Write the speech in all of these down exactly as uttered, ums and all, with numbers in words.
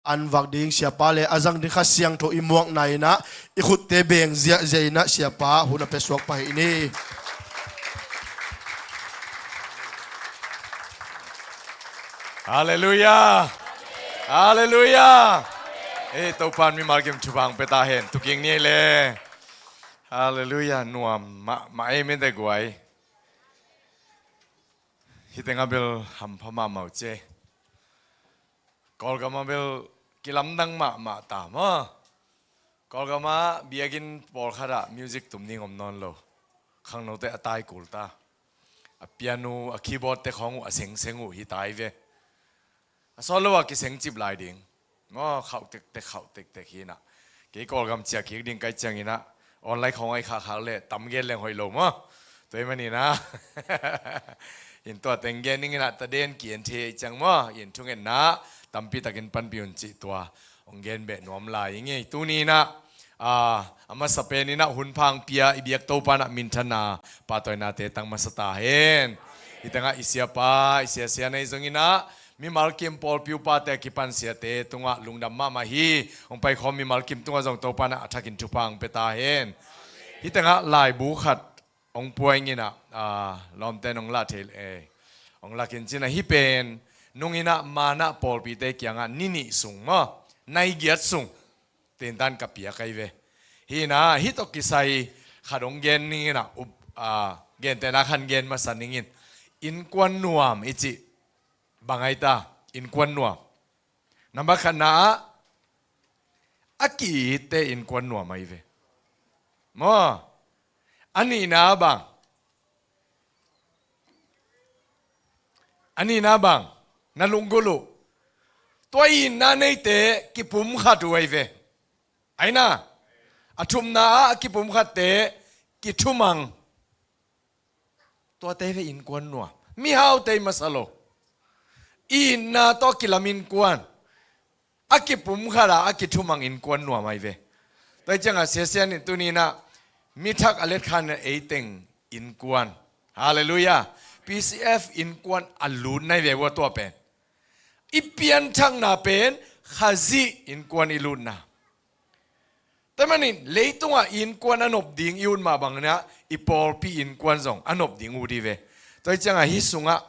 an vak ding, siapa le a zang ding Kha Siangtho i muakna in ah i khutte beng ziahziah in ah siapa hun a pia suak pah hi ni. Halleluiah. Halleluiah. Ei, Topa'n mimal kim thupha hong pia ta hen. Tuking ni ei le. Halleluiah. Nuam mahmah ei, mite guai. Hih tengah bel hampha mahmah uh ci. Kawlgam ah bel kilamdang mahmah ta maw. Kawlgam ah biakinn pawlkhat ah music tum ding om nawn lo. Khangnote a tai kul ta. A piano, a keyboard te khawng uh a sengseng uh hi ta hi ve. A sawt lo ah kiseng cip lai ding. Maw, khauh tektek, khauh tektek hi in ah. Kei Kawlgam ciah kik ding ka hih ciangin ah online khawng a i khahkhak leh tam gen leng hoih lo maw. Tua ahih manin ah, in tua teng gen ning in ah, taden ki-en thei ciang maw, in thungetna tampi takin panpih un cih tua hong gen beh nuam lai ing ei. Tuni in ah, a, a masa pen in ah hun pha hong pia i biak Topa in ah minthanna, pahtawinate tang masa ta hen. Hih tengah i siapa, i siasia nei zong in ah, mimal kim pawlpi upate a kipan siate tungah lungdam mahmah hi. Hong paikhawm mimal kim tungah zong Topa in ah a thakin thupha hong pia ta hen. Hih tengah laibu khat hong pua ing in ah, a, lawmte in hong lah thei, eh, hong lak in ci in ah, hih pen nung in ah manah pawlpite kiangah ni nih sung maw, nai giat sung, tentan ka piak ahi ve. Hi in ah, hih tawh kisai khat hong gen ning in ah, up, a, gentehna khat gen masa ning in. Innkuan nuam i cih bang ahi ta, innkuan nuam. Nambat khatna ah, a ki-itte innkuan nuam ahi ve. Maw, a nihna bang, a nihna bang, na lunggulh uh. Tua itna neite kipumkhat uh ahi ve. Ahi na, a thumna ah a kipumkhatte kithumang. Tuate ve innkuan nuam. Mihaute i masa lo. Itna tawh kilam innkuan. A kipumkhat a, a kithumang innkuan nuam ahi ve. Tua hi ciangah siasia in tuni in ah mi thak a letkhan in ei teng innkuan. Halleluiah. P C F innkuan a lutna hi ve ua tua pen. I pianthakna pen Khazih innkuan i lutna. Tua ahih manin leitungah innkuan a nop ding i ut mah bangin ah i pawlpi innkuan zong a nop ding ut hi ve. Tua hi ciangah hih sungah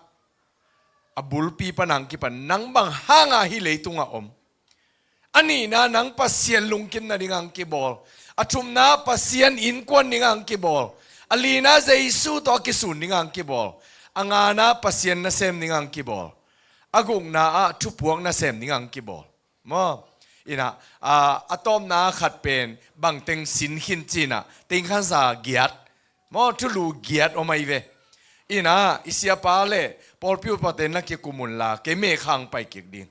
a bulpi pan a hong kipan nang bang hangah hih leitungah om. A nihna nang Pasian lungkim nading a hong kibawl. A thumna Pasian innkuan ding a hong kibawl. A lina Jesu tawh a kisun ding a hong kibawl. A ngana Pasian nasem ding a hong kibawl. A gukna ah thupuak nasem ding a hong kibawl. Maw, in ah, a, a tawpna khat pen bangteng sin khin ci in ah, teng khansa giat. Maw, thulu giat om ahi ve. In ah, i siapa le pawlpi upate na kikum un la, kei mei khang pai kik ding.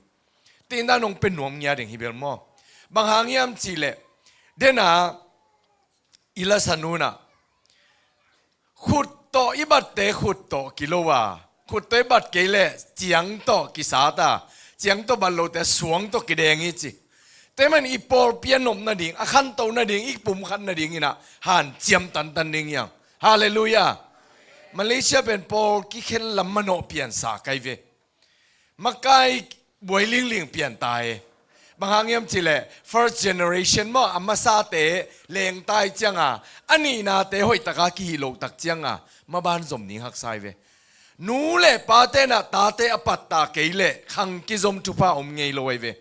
Tentan hong pia nuam ngia ding hi bel maw. Bang hang hiam cih leh, den a, i lasan un ah, khut tawh i batte khut tawh kilo a, khut tawh i bat kei leh ciang tawh kisat a, ciang tawh bat lote suang tawh kideng hi ci. Tua ahih manin i pawlpi a nop nading, a khanto nading, i pumkhat nading in ah hanciam tantan ding hi hang. Halleluiah. Malaysia pen pawl kikhen lam manawh piansa ka hi ve. Makai buai lingling pian ta hi. Bang hang hiam cih leh first generation maw, a masate leng ta hi ciangah, a nihnate hoih taka kihih loh tak ciangah maban zom ding haksa hi ve. Nu le pate in ah tate a pattah kei leh khang kizom thupha om ngei lo ahi ve.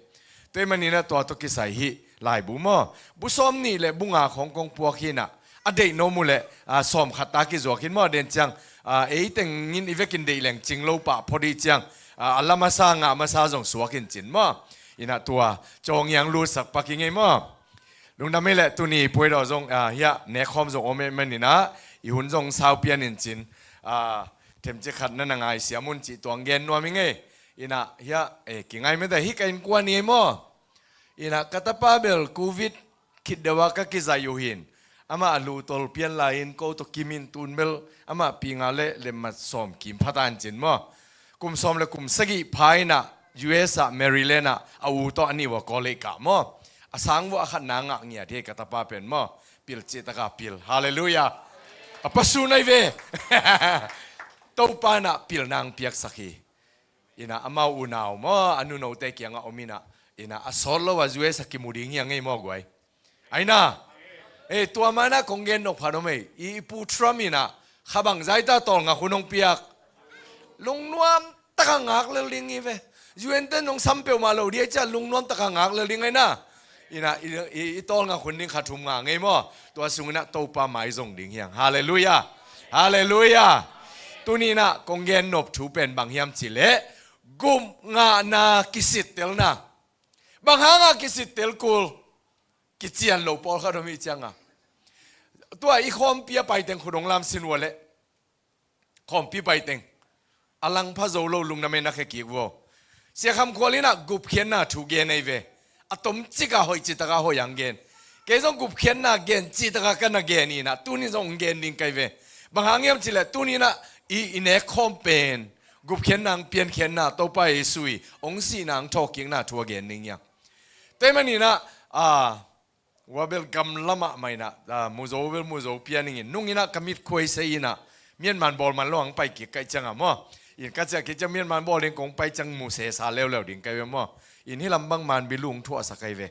Tua ahih manin ah tua tawh kisai hih laibu maw, bu sawm nih le bu nga khawng kong puak hi in ah, a deih nuam uh leh, a, sawm khat ta kizuak in maw, den ciang, a, ei teng in i vekin deih leng cing lo pah phot hi ciang, a, a la masa ngah masa zong suak in cin maw. In ah tua cawng hiang lutsak pak hi ngei maw. Lungdam hi leh tuni puai daw zong, a, hiah nekkhawm zong om ahih manin ah i hun zong sau pian in cin, a, themcik khat na na ngaisiam un cih tuang gen nuam hi ngei. In ah hiah, e, kingai mete hi ka innkuan hi maw. In ah ka tapa bel covid khit deuh a ka kizaih uh hi in, amah a lu tol pian lai-in ko tawh kimin tun bel amah pi nga le lemmat sawm kim pha ta in cin maw. Kum sawm le kum sagih pha in ah U S ah Maryland ah a u tawh a nih uh a college kah maw. A sang uh a khatna ngah ngiat hi ka tapa pen maw. Pil cih taka pil. Halleluiah. A pasu nai ve. Topa in ah pilna hong piaksak hi. In ah amau unau maw, a nunote kiangah om in ah, Ina, a sawt lo a U S a kimu ding hi a ngei maw guai. Aina. Ei, tua mana kong gen nop pha no mei. I, i pu Trump ina, kha bang zaita tawlngak hun hong piak. Lungnuam taka ngak lel ding hi ve. U N ten nong sam peuhmah lo dih a cia lungnuam taka ngak lel ding aina. Ina, i, i, i tawlngak hun ding kha thum nga ngei maw. Tua sung ina Topa mai zong ding hiang. Halleluia. Halleluia. Tuni ina kong gen nop thu pen bang hiam cileh. Gup ngahna kisittelna. Bang hanga kisittel kul. Kician lo pawlkhat om hi cianga. Tua i khawmpi a paiteng khudong lam sin ua leh. Khawmpi paiteng. A langpha zo lo lungna mena khe kik vo. Sia Kham Khual ina gupkhiatna thu gen ei ve. A tom cika hoih citaka hoih ang gen. Kei zong gupkhiatna gen citaka ka na gen ina. Tuni zong gen ding kai ve. Bang hang hiam cileh tuni ina i, i nek khawm pen. Gupkhiatna ang piankhiatna Topa Jesu i. Ong sihna ang thawhkikna thu a gen ding hiang. Tua hi man ina, a, Ua bel gamla mahmah ina, a, muzo bel muzo pia ningin. Nung ina ka mit khuai sei ina. Mianman bawl man lo ang pai kik kaih cianga maw. In ka ciah kik ciang Mianman bawl ding kong pai ciang mu sesa leuleu ding kai ve maw. In hi lam bang man bilung thuahsa kai ve.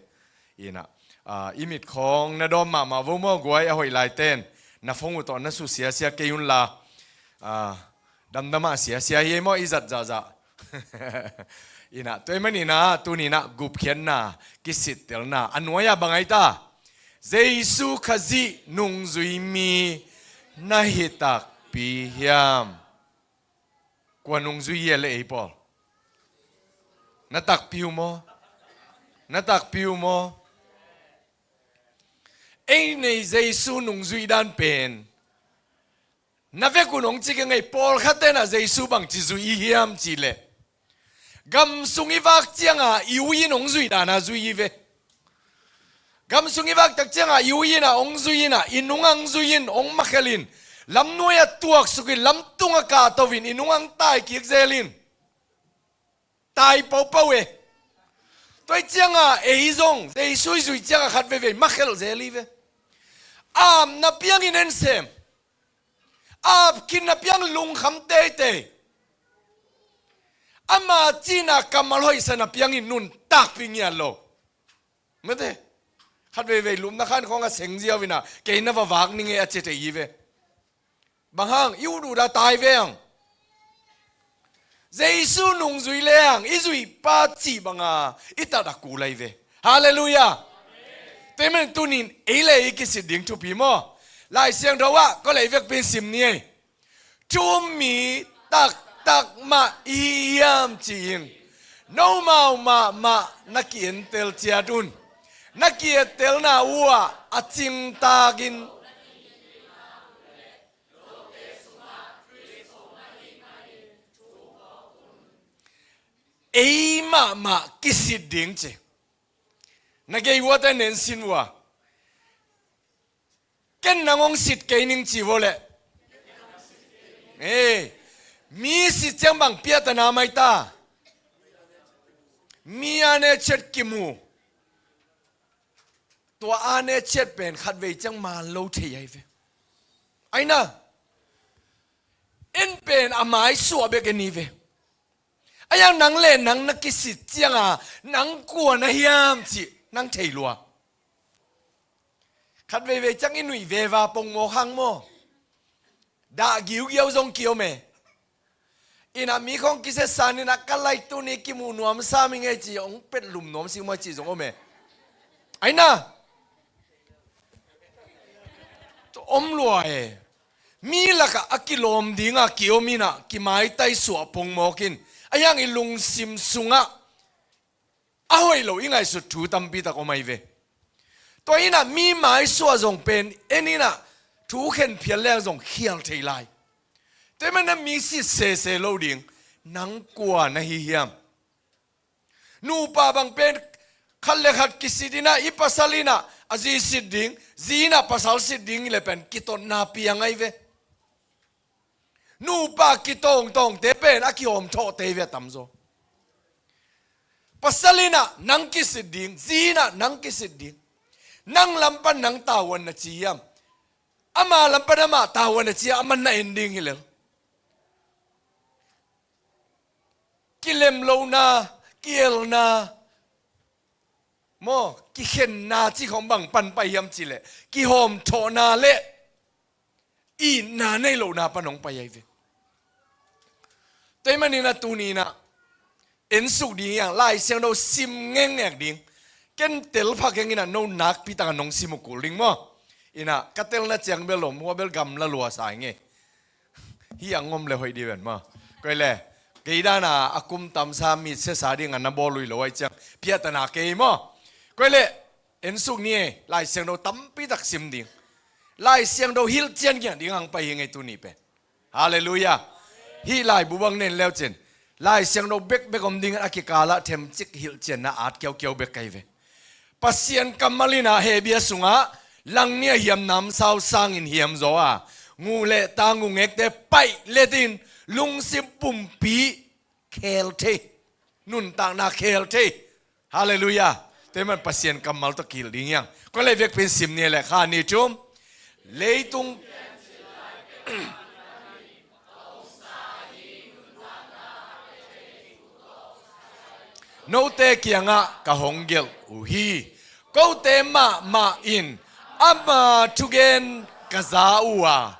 Ina, a, i mit khawng na dawm mahmah vo maw guai a hoih lai ten. Na phone uh tawh na su siasia kei un la. A, damdamah siasia hi ei maw i zat zahzah. Ina, tua hi man ina, tuni ina, gupkhiatna, kisittelna, a nuai-a bang ai ta? Jesu Khazih nungzui mi na hi takpi hiam? Kua nungzui hi a le ei pawl? Na takpi uh maw? Na takpi uh maw? Ei nei Jesu nungzui dan pen. Na vekun hong ci keng ei pawlkhat tena Jesu bangci zui i hiam cileh. Gam sung i vak cianga i ui in hong zui dana zui i ve. Gam sung i vak tak cianga i ui ina hong zui ina i nungang zui in hong makhelin. Lamnuai a tuaksukin lamtung a kahtoin i nungang taikik zelin. Tai paupau e. Tua i cianga ei zong Jesu i zui cianga khat veivei makhel zel i ve. Apna piangin ensem. Apkhinna piang lungkham teitei. Ama cina kammal hoihsana piangin nuntakpi ngiat lo. Mate. Khat veivei lupna khan khawng a seng ziau ina kei na va vak ning e a ci tei i ve. Bang hang i ut uta tai ve ang. Jesu nungzui le ang i zui pa cih banga i tat a ku lai ve. Halleluia. Tua hi man tunin ei le i kisit ding thupi maw? Lai Siangtho ah kua le i vekpin sim ni ei. Thu um mi taktak mah i hi hiam ci-in nomau mahmah na ki-entel ciat un. Na ki-ettelna uh ah a cingtakin ei mahmah kisit ding ci. Na gei uate nen sin ua. Ken nang hong sit kei ning ci vo leh. Ei, mi sit ciang bang piatana mai ta. Mi a ne ciat kimu. Tua a ne ciat pen khat vei ciang man lo thei ai ve. Aina. En pen a mai suah bek en i ve. A yang nang le nang na kisit cianga nang kua na hiam cih nang thei lua. Khat veivei ciang i nuih veva pongmawk hang maw? Dah giugiau zong kiom e. Ina mi khawng kisia san ina ka laih tuni kimuh nuam sam i ngei ci hong pet lum nuam si maw ci zong om e. Aina. Om lua e. Mi lakah a kilawm dinga kiom ina kimaitai suah pongmawk in a hiang i lungsim sungah a hoih lo i ngaihsut thu tampi tak om ai ve. Tua ina mi maisuah zong pen en ina thu khen phial leng zong khial thei lai. Tua i mana mi sit sese lo ding nang kua na hi hiam? Nupa bang pen khat le khat kisit ina i pasal ina a zi sit ding, zi ina pasal sit ding le pen kitotna piang ai ve. Nupa kitawngtawngte pen a kihawm thawhte ve a tamzaw. Pasal ina nang kisit ding, zi ina nang kisit ding. Nang lampan nang tavuan na ci hiam? Ama lampan ama tavuan na ci hiam? Aman na en ding hi lel. Kilem lohna, kielna, maw, kikhenna cih khawng bang pan pai hiam cih leh kihawmthawhna le itna nei lohna pan hong pai ahi ve. Tua ahih manin ah tuni in ah ensuk ding hi hang, Lai Siangtho sim ngekngek ding. Ken tel phak hang in ah no nakpi takin nong sim uh kul ding maw. In ah ka telna ciang bel om, hua bel gamla lua sa ing e. Hih a ngom le hoih dih ven maw. Koi le, kei dan a a kum tamsa mi siasa ding a na bawl uh hi lo ahih ciang piahtana kei maw. Koi le, ensuk ni e, Lai Siangtho tampi tak sim ding. Lai Siangtho hilhcian ngiat ding hong pai hi ing e tuni pen. Halleluiah. Hih laibu bang na en le uh cin, Lai Siangtho bekbek om ding a kikal ah themcik hilhcianna at kiaukiau bek ka hi ve. Pasian kammal in ah Hebru sungah, langnih a hiam namsau sangin hiam zaw a, nguh le tang uh ngekte paih letin lungsim pumpi khel thei, nuntakna khel thei. Halleluiah. Tua ahih man Pasian kammal tawh kihilh ding hi hang. Koi le, vekpi in sim ni le, khat, nih, thum. Leitung note kiangah ka hong gelh uh hi. Kote mahmah in ama thugen ka za uh a,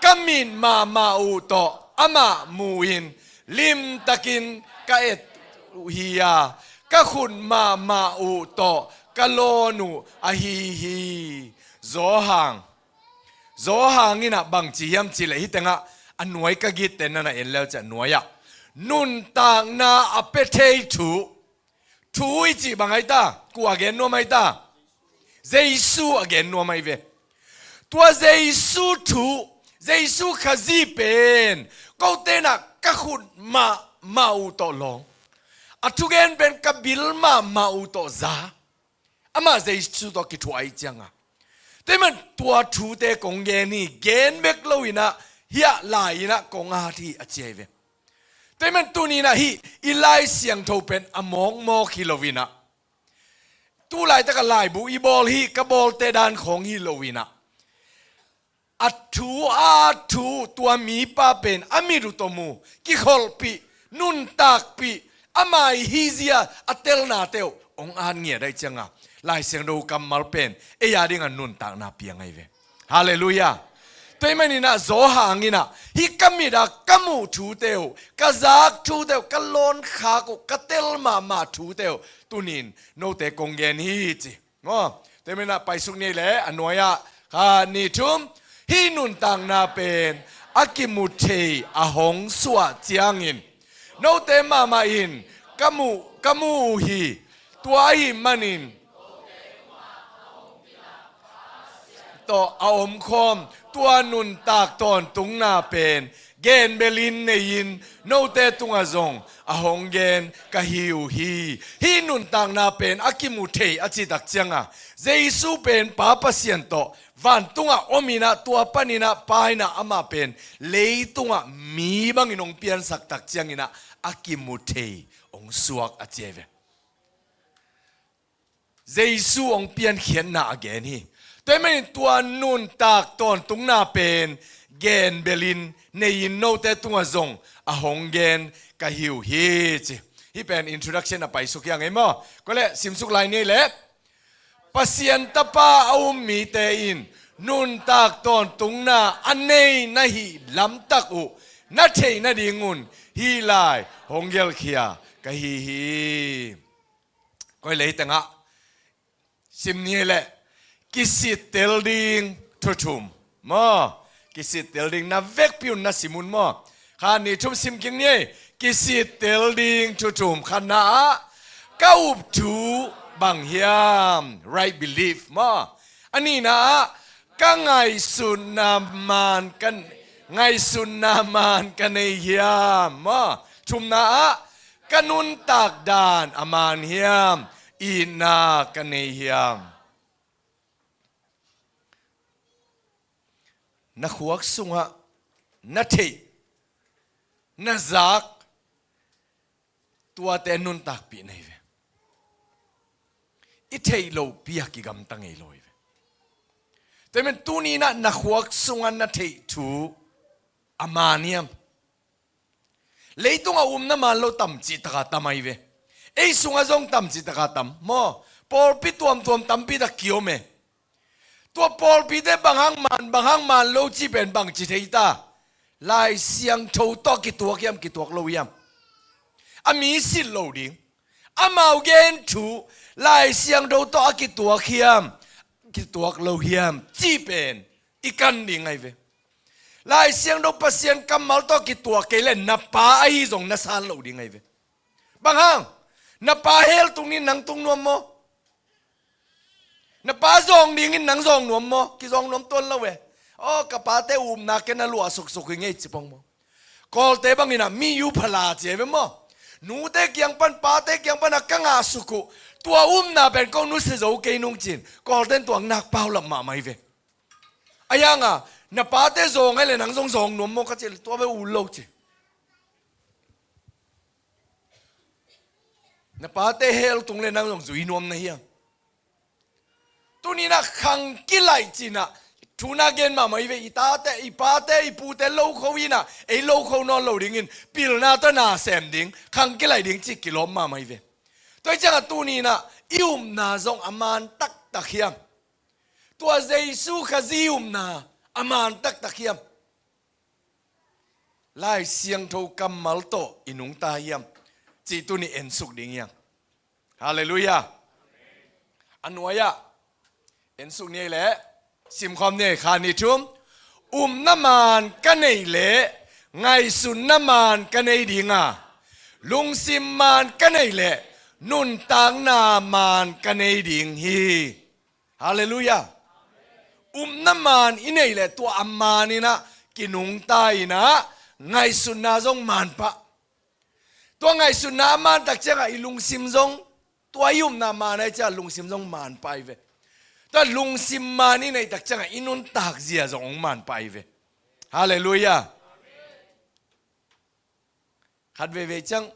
ka mit mahmah uh tawh amah mu-in limtakin ka et uh hi a, ka khut mahmah uh tawh ka lawn uh ahi hi. Johan, Johan in ah bang ci hiam cih leh, hih tengah a nuai ka gitte na na en le uh cin, a nuai ah nuntakna a pia thei thu, thu i cih bang ahi ta, kua a gen nuam ahi ta? Jesu a gen nuam ahi ve. Tua Jesu thu, Jesu Khazih pen kote in ah ka khut mahmah uh tawh lawng, a thugen pen ka bil mahmah uh tawh za, amah Jesu tawh kithuah ahih ciangin, tua ahih man tua thute kong gen hi, gen bek lo in ah, hiah lai in ah kong at hi, a ci ahi ve. Tua ahih man tuni in ah hih i Lai Siangtho pen a mawkmawk hi lo in ah, tu laitak a laibu i bawl, hih ka bawlte dan khawng hi lo in ah, a thu a thu, tua mipa pen a mit uh tawh mu, kikholhpih, nuntakpih, ama i hihzia a telnate uh hong at ngiat ahih ciangin, Lai Siangtho kammal pen ei a dingin nuntakna piang ahi ve. Halleluiah. Tua ahih manin ah Johan in ah, hih ka mit ah ka muh thute uh, ka zak thute uh, ka lawnkhak uh, ka tel mahmah thute uh tuni in note kong gen hi, ci. Maw, tua ahih man ah paisuk ni le, a nuai ah, khat, nih, thum. Hih nuntakna pen a kimu thei a hong suah ciangin, note mahmah in ka mu, ka mu uh hi. Tua ahih manin tawh a omkhawm tua nuntak tawntungna pen genbelin nei-in note tungah zong a hong gen ka hi uh hi. Hih nuntakna pen a kimu thei a cih tak ciangin, Jesu pen Pa Pasian tawh vantungah om in ah, tua panin ah Pa in ah amah pen leitungah mi bangin hong piansak tak ciangin ah a kimu thei hong suak, a ci ahi ve. Jesu hong piankhiatna a gen hi. Tua ahih manin tua nuntak tawntungna pen genbelin nei-in note tungah zong a hong gen ka hi uh hi, ci. Hih pen introduction a paisuk hi hang ei maw. Koi le, simsuk lai ni le. Pasian Tapa a um mite in nuntak tawntungna a nei na hih lamtak uh na theih nadingun hih lai hong gelhkhia ka hi hi. Koi le, hih tengah sim ni le, kisittel ding thu thum maw. Kisittel ding, na vekpi un na sim un maw. Khat, nih, thum, sim kik ni. Kisittel ding thu thum. Khatna ah, ka up thu bang hiam, right belief maw. A nihna ah, ka ngaihsutna maan ka, ngaihsutna maan ka nei hiam maw. Thumna ah, ka nuntak dan a maan hiam, itna ka nei hiam. Na khuak sungah na theih, na zak, tuate nuntakpih na hi ve. I theih lopi a kigamta ngei lo hi ve. Tua ahih man tuni in ah na khuak sungah na theih thu a maan hiam? Leitung a um na maan lo tam cih tak a tam ahi ve. Ei sungah zong tam cih tak a tam maw. Pawlpi tuamtuam tampi tak kiom e. Tua pawlpite bang hang man, bang hang man lo cih pen bang ci thei ta? Lai Siangtho tawh kituak hiam, kituak lo hiam? A mi silh lo ding. Amau gen thu Lai Siangtho tawh a kituak hiam, kituak lo hiam cih pen i kan ding ahi ve. Lai Siangtho Pasian kammal tawh kituak kei leh na pa ahi zong na san lo ding ahi ve. Bang hang? Na pa hell tung ni nang tung nuam maw? Na pa zawng dingin nang zawng nuam maw? Kizawng nuam tuan lo e. Aw, ka pate upna ken a luah suksuk hi ngei ci pong maw? Kawlte bangin ah mi yu phala ci e ve maw? Nute kiang pan, pate kiang pan a ka ngah suk uh, tua upna pen ko nusia zo kei nung cin, Kawlten tua nak pau lam mahmah hi ve. A yang a, na pate zawng ai le nang zong zawng nuam maw ka ci le tua ve u lo ci. Na pate hell tung le nang zong zui nuam na hiam? Tuni na khang kilaih cina thu na gen mahmah hi ve. I tate, i pate, i pute lo kho ina ei lo kho nawn lo dingin pilna tawh na sem ding, khang kilaih ding ci kilawm mahmah hi ve. Tua hi ciangah tuni na i upna zong a man taktak hiam? Tua Jesu Khazih upna a man taktak hiam? Lai Siangtho kammal tawh i nungta hiam? Cih tuni ensuk ding hiam? Halleluiah. A nuai-ah ensuk ni ei leh simkhawm ni ei kha ni thum. Upna man ka neih leh ngaihsutna man ka nei dinga, lungsim man ka neih leh nuntakna man ka nei ding hi. Halleluiah. Upna man i neih leh tua a man inah kinungta inah ngaihsutna zong man pah. Tua ngaihsutna a man tak ciangah i lungsim zong, tua i upna man ai ciah lungsim zong man pah ai ve. Tua lungsim man i neih tak ciangah i nuntak zia zong hong man pah ai ve. Halleluiah. Khat veivei ciang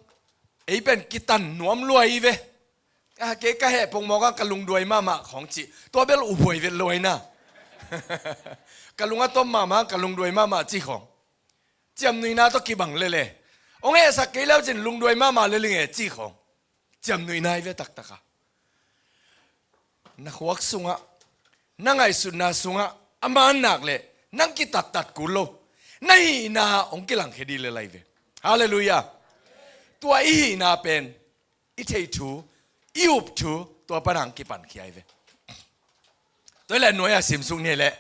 ei pen kitan nuam luai i ve. A, kei ka heh pongmawk a ka lungduai mahmah khawng cih tua bel uphuai vet luai na. Ka lung a tom mahmah ka lungduai mahmah cih khawng. Ciamnuihna tawh kibang lele. Hong hehsak kei leu cin lungduai mahmah lele nge cih khawng. Ciamnuihna i ve taktak a. Na khuak sungah, na ngaihsutna sungah a man nak leh nang kitattat kul lo. Na hihna hong kilangkhia dih lel ai ve. Halleluiah. Tua i hihna pen i theih thu, i up thu tua pan hong kipankhia ai ve. Tua i leh nuai-ah simsuk ni ei leh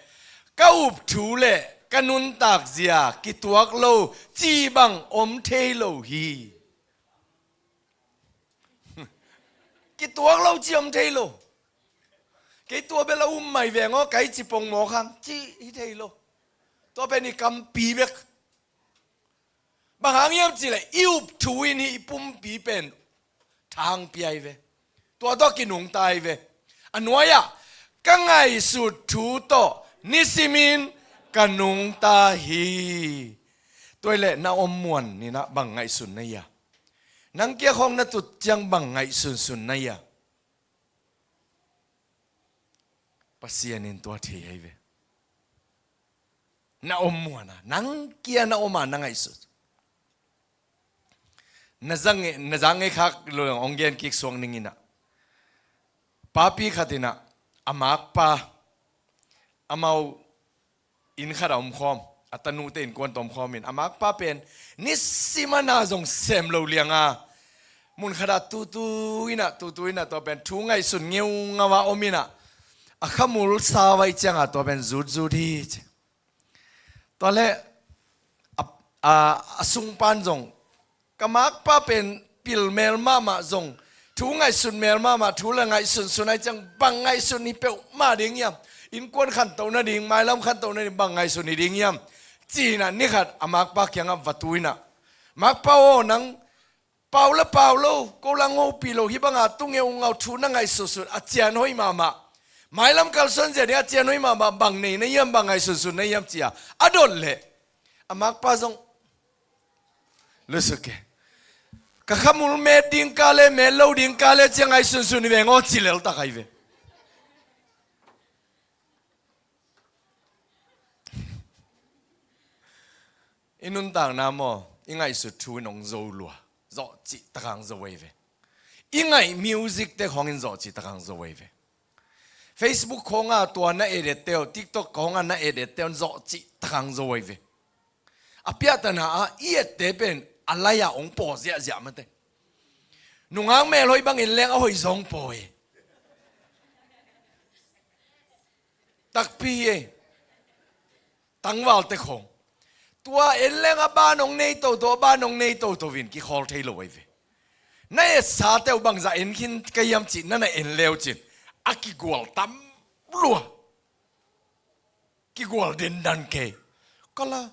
ka up thu leh ka nuntak zia kituak lo cih bang om thei lo hi. Kituak lo cih om thei lo. Kei tua bel a um mai veng aw kai ci pongmawk hang cih hi thei lo. Tua pen i kampi bek. Bang hang hiam cih leh i up thu in hih i pumpi pen thang pia ai ve. Tua tawh kinungta ai ve. A nuai-ah ka ngaihsut thu tawh nisimin ka nungta hi. Tua i leh na om muan inah bang ngaihsun na hia? Nang kia khawng na tut ciang bang ngaihsunsun na hia? Pasian in tua thei ai ve. Na om muana nang kia na om a na ngaihsun. Na zang e, na zang e khak lo hong gen kik suak ning inah. Papi khat inah a makpa amau inn khatah om khawm, a tanute innkuan tawh om khawm in a makpa pen nisim a na zong sem lo lianga mun khatah tutu inah, tutu inah tua pen thu ngaihsun ngeungau a om inah a khamul sa vai cianga tua pen zutzut hi ci. Tua leh a, a, a sungpan zong ka makpa pen pil mel mahmah zong thu ngaihsun mel mahmah, thu le ngaihsunsun ai ciang bang ngaihsun hi peuhmah ding hiam? Innkuan khantoh nading, mailam khantoh nading bang ngaihsun hi ding hiam? Ci inah nikhat a makpa kiangah va tu inah makpa aw nang pau le pau lo, ko la ngopi lo hih banga tu ngeungau thu na ngaihsunsun a cian hoih mahmah, mailam kalsuan zia ding a cian hoih mahmah bang nei na hiam, bang ngaihsunsun na hiam ci-a a dot leh a makpa zong lusuk e. Ka khamul met ding ka le met lo ding ka le ciang ngaihsunsun hi veng aw ci leltak ai ve. I nuntakna maw i ngaihsut thu in hong zo lua, zawh cih takah hong zo ai ve. I ngaih music te khawngin zawh cih takhang zo ahi ve. Facebook khawnga tua na edit te uh, TikTok khawnga na edit te uh zawh cih takhang zo ahi ve. A piahtana ah i ette pen a lai-a hong paw ziahziah mate. Nungak melhoih bangin leng a hoih zong paw e. Takpi hi e. Tangvalte khawng. Tua en leng a ban hong nei toto, a ban hong nei toto in kikhawl thei lo ahi ve. Na etsate uh bangzah en khin ka hiam cih na na en leu cin a kigual tam lua. Kigual dendan kei. Kala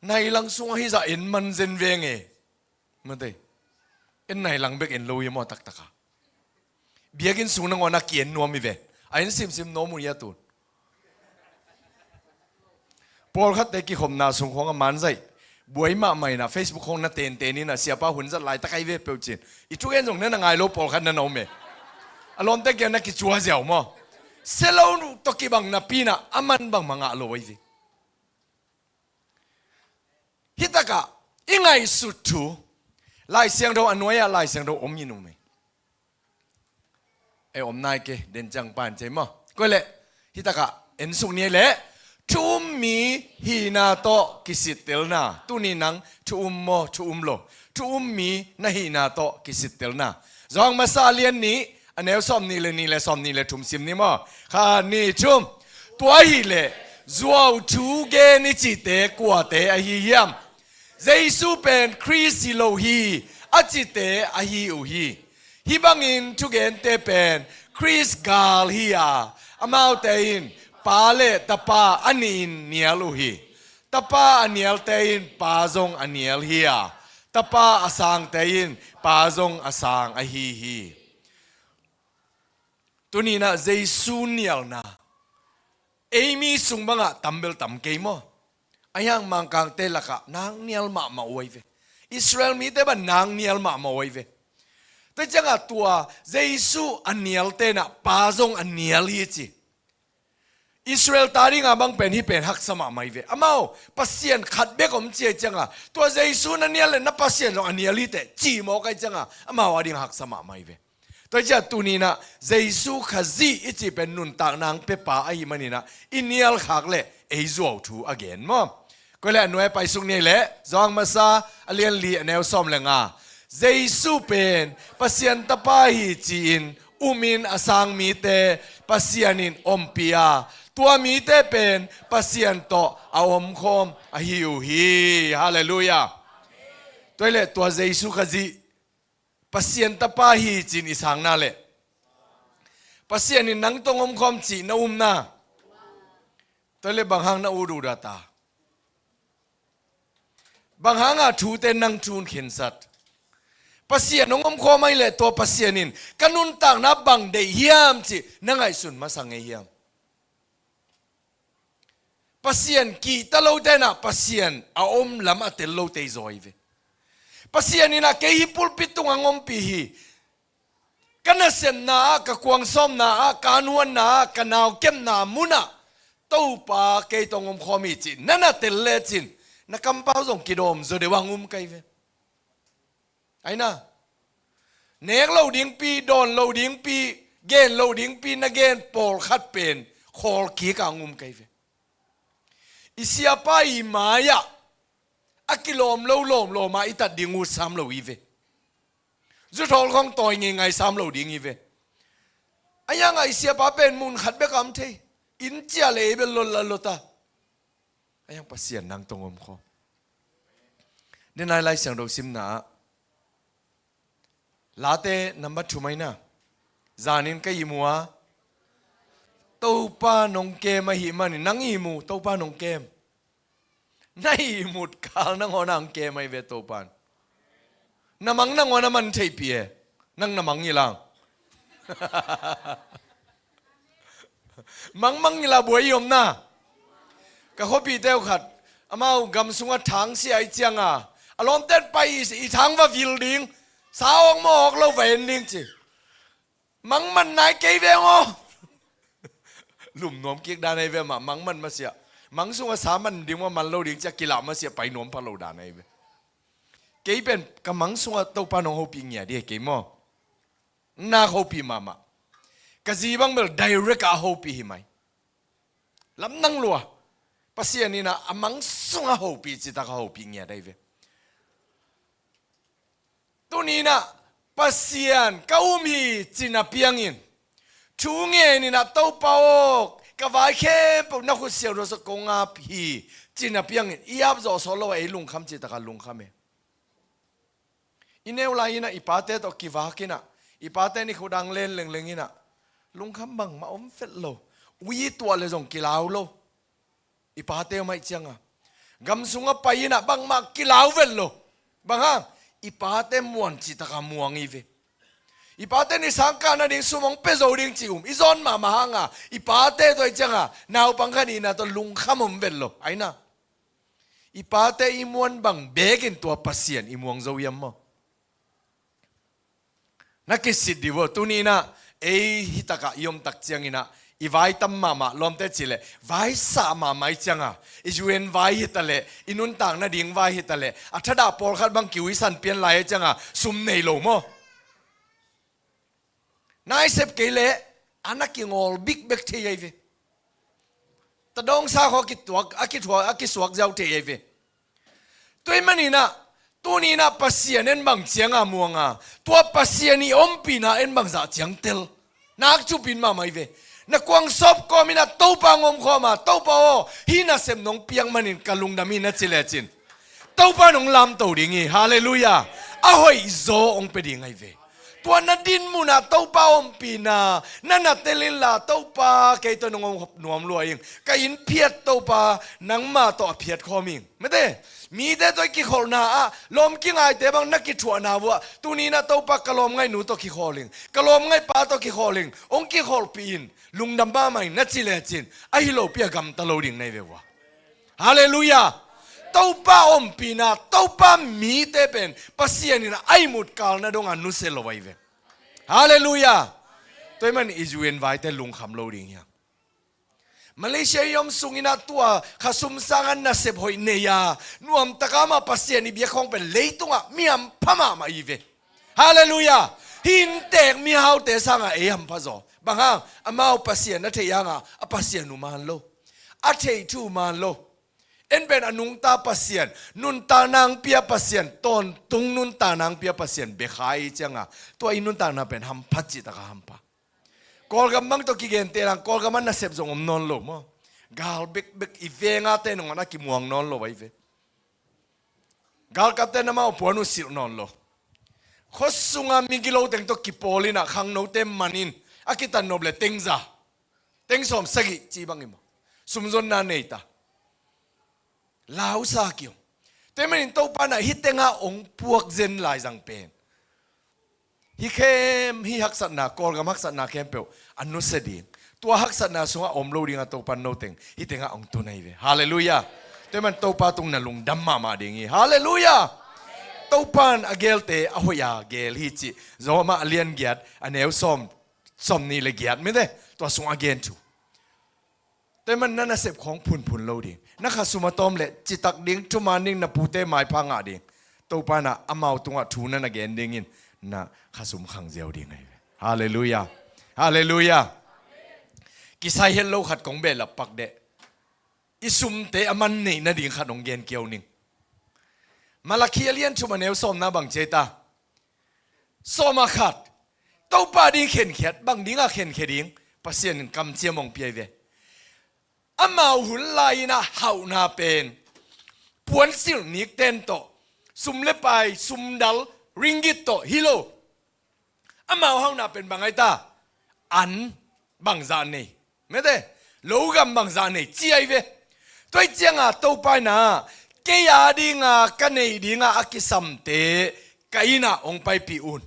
nailang sungah hizah en man zen veng e. Mate. En nailang bek en lo hi maw taktak a. Biakinn sung nangawn a ki-en nuam hi ve. A en simsim nuam uh hi a tun. Pawlkhatte kikhopna sung khawng a manzaih buai mahmah in a Facebook khawng na tenten in a siapa hun zat laitak ahi ve peuh cin. I thugen zong na na ngai lo pawlkhat na na om e. A lawmte kiang na kicua ziau maw? Sia lo tawh kibang napi in a a man bangmah ngah lo ahi ve. Hitakah i ngaihsut thu Lai Siangtho a nuai-ah Lai Siangtho om in um e. E om nai ke, den ciang pan cei maw? Koi leh hitakah en suk ni leh thu um mi hihna tawh kisittelna. Tuni nang thu um maw, thu um lo? Thu um mi na hihna tawh kisittelna. Johan Masa a lian nih, a neu sawm nih le nih le sawm nih le thum sim ni maw? Khat, nih, thum. Tua hileh zuau thu gen i cihte kuate ahi hiam? Jesu pen Khrist hi lo hi a cite ahi uh hi. Hih bangin thugente pen Khrist gal hi a, amaute in Pa le Tapa a nihin nial uh hi. Tapa a nialte in Pa zong a nial hi a, Tapa a sangte in Pa zong a sang ahi hi. Tuni in ah Jesu nialna ei mi sung bangah tambel tam kei maw? A hiang Mangkangte lakah nang nial mahmah uh ahi ve. Israel mite bang nang nial mahmah uh ahi ve. Tua ciangah tua Jesu a nialte in ah Pa zong a nial hi ci. Israel ta dinga bang pen hih pen haksa mahmah hi ve. Amau Pasian khat bek om ci ahih cianga tua Jesu na nial le na Pasian zong a nial hi teh ci mawk ahih cianga amau a ding haksa mahmah hi ve. Tua hi ciah tuninah Jesu Khazih i cih pen nuntakna hong pia pa ahih maninah i nial khak le ei zuau thu a gen maw? Koi le a nuai a paisuk ni le Johan Masa a lian li a neu sawm le nga. Jesu pen Pasian Tapa hi ci-in umin a sang mite Pasian in ompih a, tua mite pen Pasian tawh a omkhawm ahi uh hi. Halleluiah. Tua hi le tua Jesu Khazih Pasian Tapa hi ci-in i sangna le Pasian in nang tawh omkhawm cih na umna. Tua hi le bang hang na ut uh dah ta? Bang hanga thute nang thu hong khensat? Pasian hong omkhawm ahih leh tua Pasian in ka nuntakna bang deih hiam cih na ngaihsun masa ngei hiam? Pasian kihta lote inah Pasian a om lam a tel lote i zaw hi ve. Pasian inah kei hih pulpit tungah hong ompih hi. Ka nasepna ah, ka kuangsawmna ah, ka anhuanna ah, ka naukepna munah Topa kei tawh hong omkhawm hi cih na na tel lecin na kampau zong kidawm zaw deuh a hong um kei ve. Aina nek lo dingpi, dawn lo dingpi, gen lo dingpi na gen pawlkhat pen khawl kik a hong um kei ve. I siapa i mai-ah a kilawm lo lawmlawm a i tat ding uh sam lo hi ve. Zuthawl khawng tawi ngeingai sam lo ding hi ve. A hiangah i siapa pen mun khat bek a om thei. Inn cia le ei bel lot la lot a. A hiang Pasian nang tawh hong omkhawm. Denai Lai Siangtho simna ah Late nambat thum aina zanin ka ihmu a Topa nong kem ahih manin nang ihmu Topa nong kem. Na ihmut kal nangawn a hong kem ahi ve Topan. Na mang nangawn a man theihpih e. Nang na mang ngil ang. Mangmang ngila buai i omna. Ka khuapihte uh khat amau gam sungah thang sia ahih cianga a lawmten pai i thang va vil ding. Sa awk mawk lo va en ding ci. Mang man nai kei veng aw. Lum nuam kik dan ahi ve mah mang man masiah. Mang sungah sa man ding mah man lo ding ciah kilah masiah pai nuam pha lo dan ahi ve. Kei pen ka mang sungah Topa nong hopih ngia dih kei maw? Nak hopih mahmah. Ka zi bang bel direct ah a hopih hi mai. Lamdang lua. Pasian in ah a mang sungah hopih citak a hopih ngiat ahi ve. Tuni in ah Pasian ka um hi ci na piangin, thu ngen in ah Topa aw, ka vai khempeuh na khut siau dawsa kong ap hi ci na piangin i ap zawh sawh lo a ei lungkham citak a lungkham e. I neu lai in ah i pate tawh kivak in ah i pate ni khut ang len lengleng in ah lungkham bangmah om vet lo. Ui tuah le zong kilau lo. I pate om ahih cianga gam sungah pai in ah bangmah kilau vet lo. Bang hang? I pate muan citak a muang hi ve. I pate ni sangkah nading sum hong pia zo ding ci um i zawn mahmah hanga i pate tawh ahih cianga naupang khat hihna tawh lungkham om vet lo. Aina i pate i muan bang bekin tua Pasian i muang zo hiam maw? Na kisit dih uh. Tuni in ah ei hitakah i omtak ciangin ah i vai tam mahmah lawmte cih leh vai sah mahmah ahih cianga i U N vai hitaleh i nuntak nading vai hitaleh a thadah pawlkhat bang kiuisan pian lai ahih cianga sum nei lo maw? Naisep kei leh a na kingawl bikbek thei ahi ve. Tadawngsa khaw a kituak a kithuak a kisuak ziau thei ahi ve. Tua ahih manin ah tuni in ah Pasian en bang cianga muanga tua Pasian i ompihna en bang zah ciang tel. Nak thupin mahmah ahi ve. Na kuang sawp kawm in ah Topa ngom khawm a Topa aw hih nasep nong piak manin ka lungdam hi na ci lecin Topa nong lamto ding hi. Halleluiah. A hoih zaw hong pia ding ahi ve. Tua na din munah Topa ompihna na na tel inla Topa kei tawh nong om nuam lua ing. Ka inn phiat Topa nangmah tawh a phiat khawm ing. Mete mite tawh i kikholhna ah lawm kingaite bang na kithuahna uh ah tuni in ah Topa ka lawmngaihnu tawh kikhawl ing ka lawmngaihpa tawh kikhawl ing hong kikholhpih in lungdam mahmah ing na ci lecin ahi lopi a gamta lo ding na hi ve uh ah. Halleluiah. Topa ompihna Topa mite pen Pasian in a ihmut kalna dongah nusia lo ahi ve. Halleluiah. Tua ahih manin i U N vaite lungkham lo ding hiam? Malaysia i om sungin ah tua khasum sangah nasep hoih nei a nuamtaka mah Pasian i biak khawng pen leitungah mi hampha mahmah ahi ve. Halleluiah. Hih inntek mihaute sangah ei hampha zaw. Bang hang? Amau Pasian a theih hangah a Pasian uh man lo. A theih thu man lo. En pen a nungta Pasian nuntakna hong pia Pasian tawntung nuntakna hong pia Pasian bia kha ahih cianga tua i nuntakna pen hampha cihtaka hampha. Kawlgam bang tawh kigente lang Kawlgam ah nasep zong om nawn lo maw? Gal bekbek i vengate nangawn a kimuang nawn lo ahi ve. Galkapte namau puan uh silh nawn lo. Khuasunga migilo teng tawh kipawl in ah khangnote manin a kitan nop le tengza teng sawm sagih ci bang i maw? Sumzonna nei ta. Lausa kiom. Tua ahih manin Topa in ah hih tengah hong puak zen laizang pen hih khem hih haksatna Kawlgam haksatna khempeuh a nusia ding. Tua haksatna sungah om lo dingah Topa in noteng hih tengah hong tun ahi ve. Halleluiah. Tua ahih manin Topa tung na lungdam mahmah ding hi. Halleluiah. Topa in a geelte a hoih a geel hi cih Rom ah a lian giat a neu sawm sawm nih le giat mite tua sungah a gen thu. Tua ahih manin na nasep khawng phunphun lo ding. Na khasum a tawm leh citak ding thuman ding na pute maipha ngah ding. Topa in ah amau tungah thu na na gen dingin na khasum khang ziau ding ahi ve. Halleluiah. Halleluiah. Kisai het lo khat kong behlap pak deh. I sumte a man neih nading khat hong gen kiau ning. Malakhi a lian thum a neu sawmna bang ci ei ta? Sawm a khat. Topa ding khenkhiat bang dingah khenkhia ding Pasian in kamciam hong pia hi ve. Amau hun lai-in ah hauhna pen puansilh nikten tawh sum le pai sumdal ringgit tawh hi lo. Amau hauhna pen bang ahi ta? An bangzah nei mete logam bangzah nei ci ahi ve. Tua ahih cianga Topa in ah kei a dinga ka neih dinga a kisamte ka inn ah hong paipih un.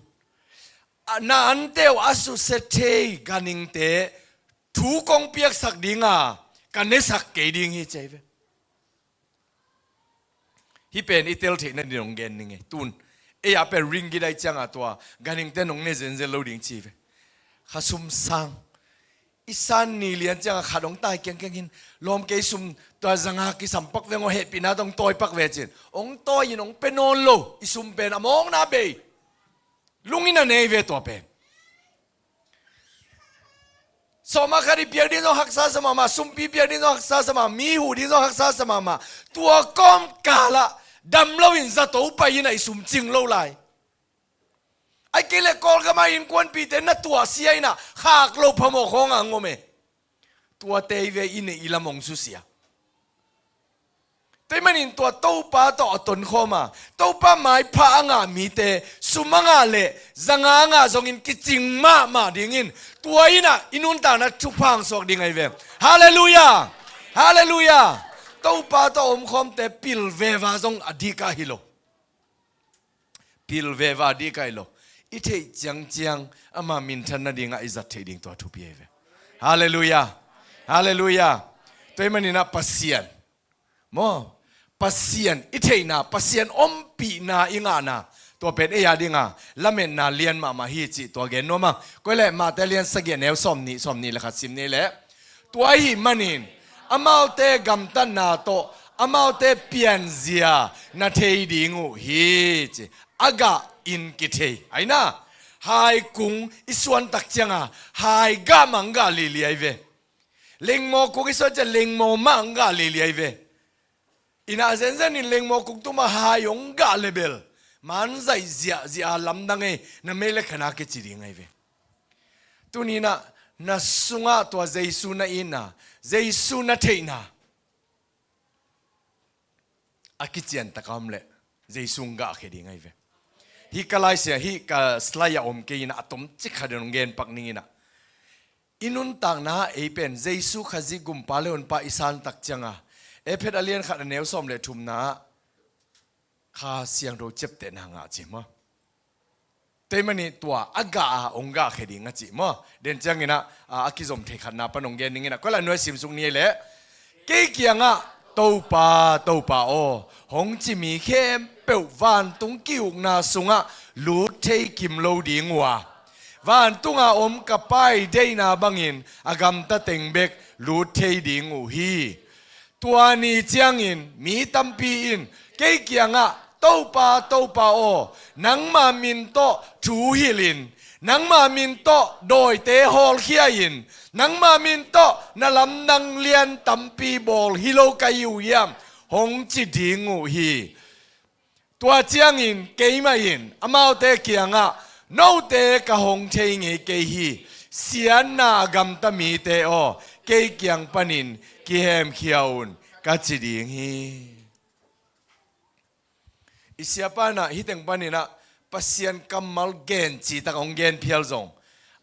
Na ante uh a susia thei ganhingte thu kong piaksak dinga ka nesak kei ding hi ci ahi ve. Hih pen i tel theih nading hong gen ning e. Tun ei a pen ringgit ahih cianga tua ganhingte nong ne zenzen lo ding ci hi ve. Khasum sang i san ni lian cianga khat hong tai kiangkiangin lawm kei sum tua zanga kisam pak veng aw hehpihna tawh hong tawi pak ve cin hong tawi in hong pia nawn lo i sum pen a mawkna bei. Lungin a nei ve tua pen. Sawm a khat i piak ding zong haksa sa mahmah, sumpi piak ding zong haksa sa mahmah, mi huh ding zong haksa sa mahmah. Tua kawmkal ah dam loin zato pai in ah i sum cing lo lai. Ahih kei leh Kawlgam ah innkuanpihte na tuahsia in ah khak lo phamawh khawng a hong om e. Tuate hi ve, i neih i lam hong susia. Tua ahih manin tua Topa tawh a tonkhawm a, Topa maipha a ngah mite, sum a ngah leh za nga a ngah zongin kicing mahmah dingin, tua in ah i nuntakna thupha hong suak ding ahi ve. Halleluiah! Halleluiah! Topa tawh omkhawmte pil veva zong a dik ah hi lo. Pil veva dik ah hi lo. I theih ciangciang ama minthan nadingah i zat theih ding tua thupi ahi ve. Halleluiah! Halleluiah! Tua ahih manin ah Pasian, maw, Pasian i theihna, Pasian ompihna i ngahna, tua pen ei a dinga lametna lian mahmah hi cih tua gen nuam a. Koi leh Mate lian sagih a neu sawmnih, sawmnih le khat sim ni leh, tua ahih manin amaute gamtatna tawh amaute pianzia na thei ding uh hi ci. A gah in kithei ahi na. Hai kung i suantak cianga hai gah mah hong gah lili ahi ve. Lengmaw kung i suan ciang lengmaw mah hong gah lili ahi ve. Inah zenzen in lengmaw kung tuma hai hong gah le bel man zaih ziahziah a lamdang ei, na mei le khana kici ding ahi ve. Tuni inah na sungah tua Jesu na itna, Jesu na theihna a kiciantak a om leh Jesu hong gahkhia ding ahi ve. Hih ka laisia, hih ka slide a om kei inah a tomcik khat in hong genpak ning inah, i nuntakna ei pen Jesu Khazih Gumpa le Honpa i santak cianga, Efesa a lian khat a neu sawm le thumna ah Kha Siangtho ciaptehna ngah ci maw? Tua ahih manin tua a gah a hong gahkhia ding a ci maw? Den ciangin ah, a, a kizom thei khatna pan hong gen ning inah, koi la nuai simsuk ni leh, kei kiangah Topa, Topa aw, hong ci mi khempeuh vantung ki-ukna sungah lut thei kim lo ding uh a, vantunga om ka Pa i deihna bangin a gamta teng bek lut thei ding uh hi. Tua ni ciangin mi tampi in kei kiangah, Topa, Topa aw, nangma min tawh thu hilhin, nangma min tawh dawite hawlkhia in, nangma min tawh na lamdang lian tampi bawl hi lo ka hi uh hiam, hong ci ding uh hi. Tua ciangin keimah in amaute kiangah, note ka hong thei ngei kei hi, siatna a gamta mite aw, kei kiang panin kihemkhia un, ka ci ding hi. I siapa inah hih teng paninah Pasian kammal gen citak hong gen phial zong,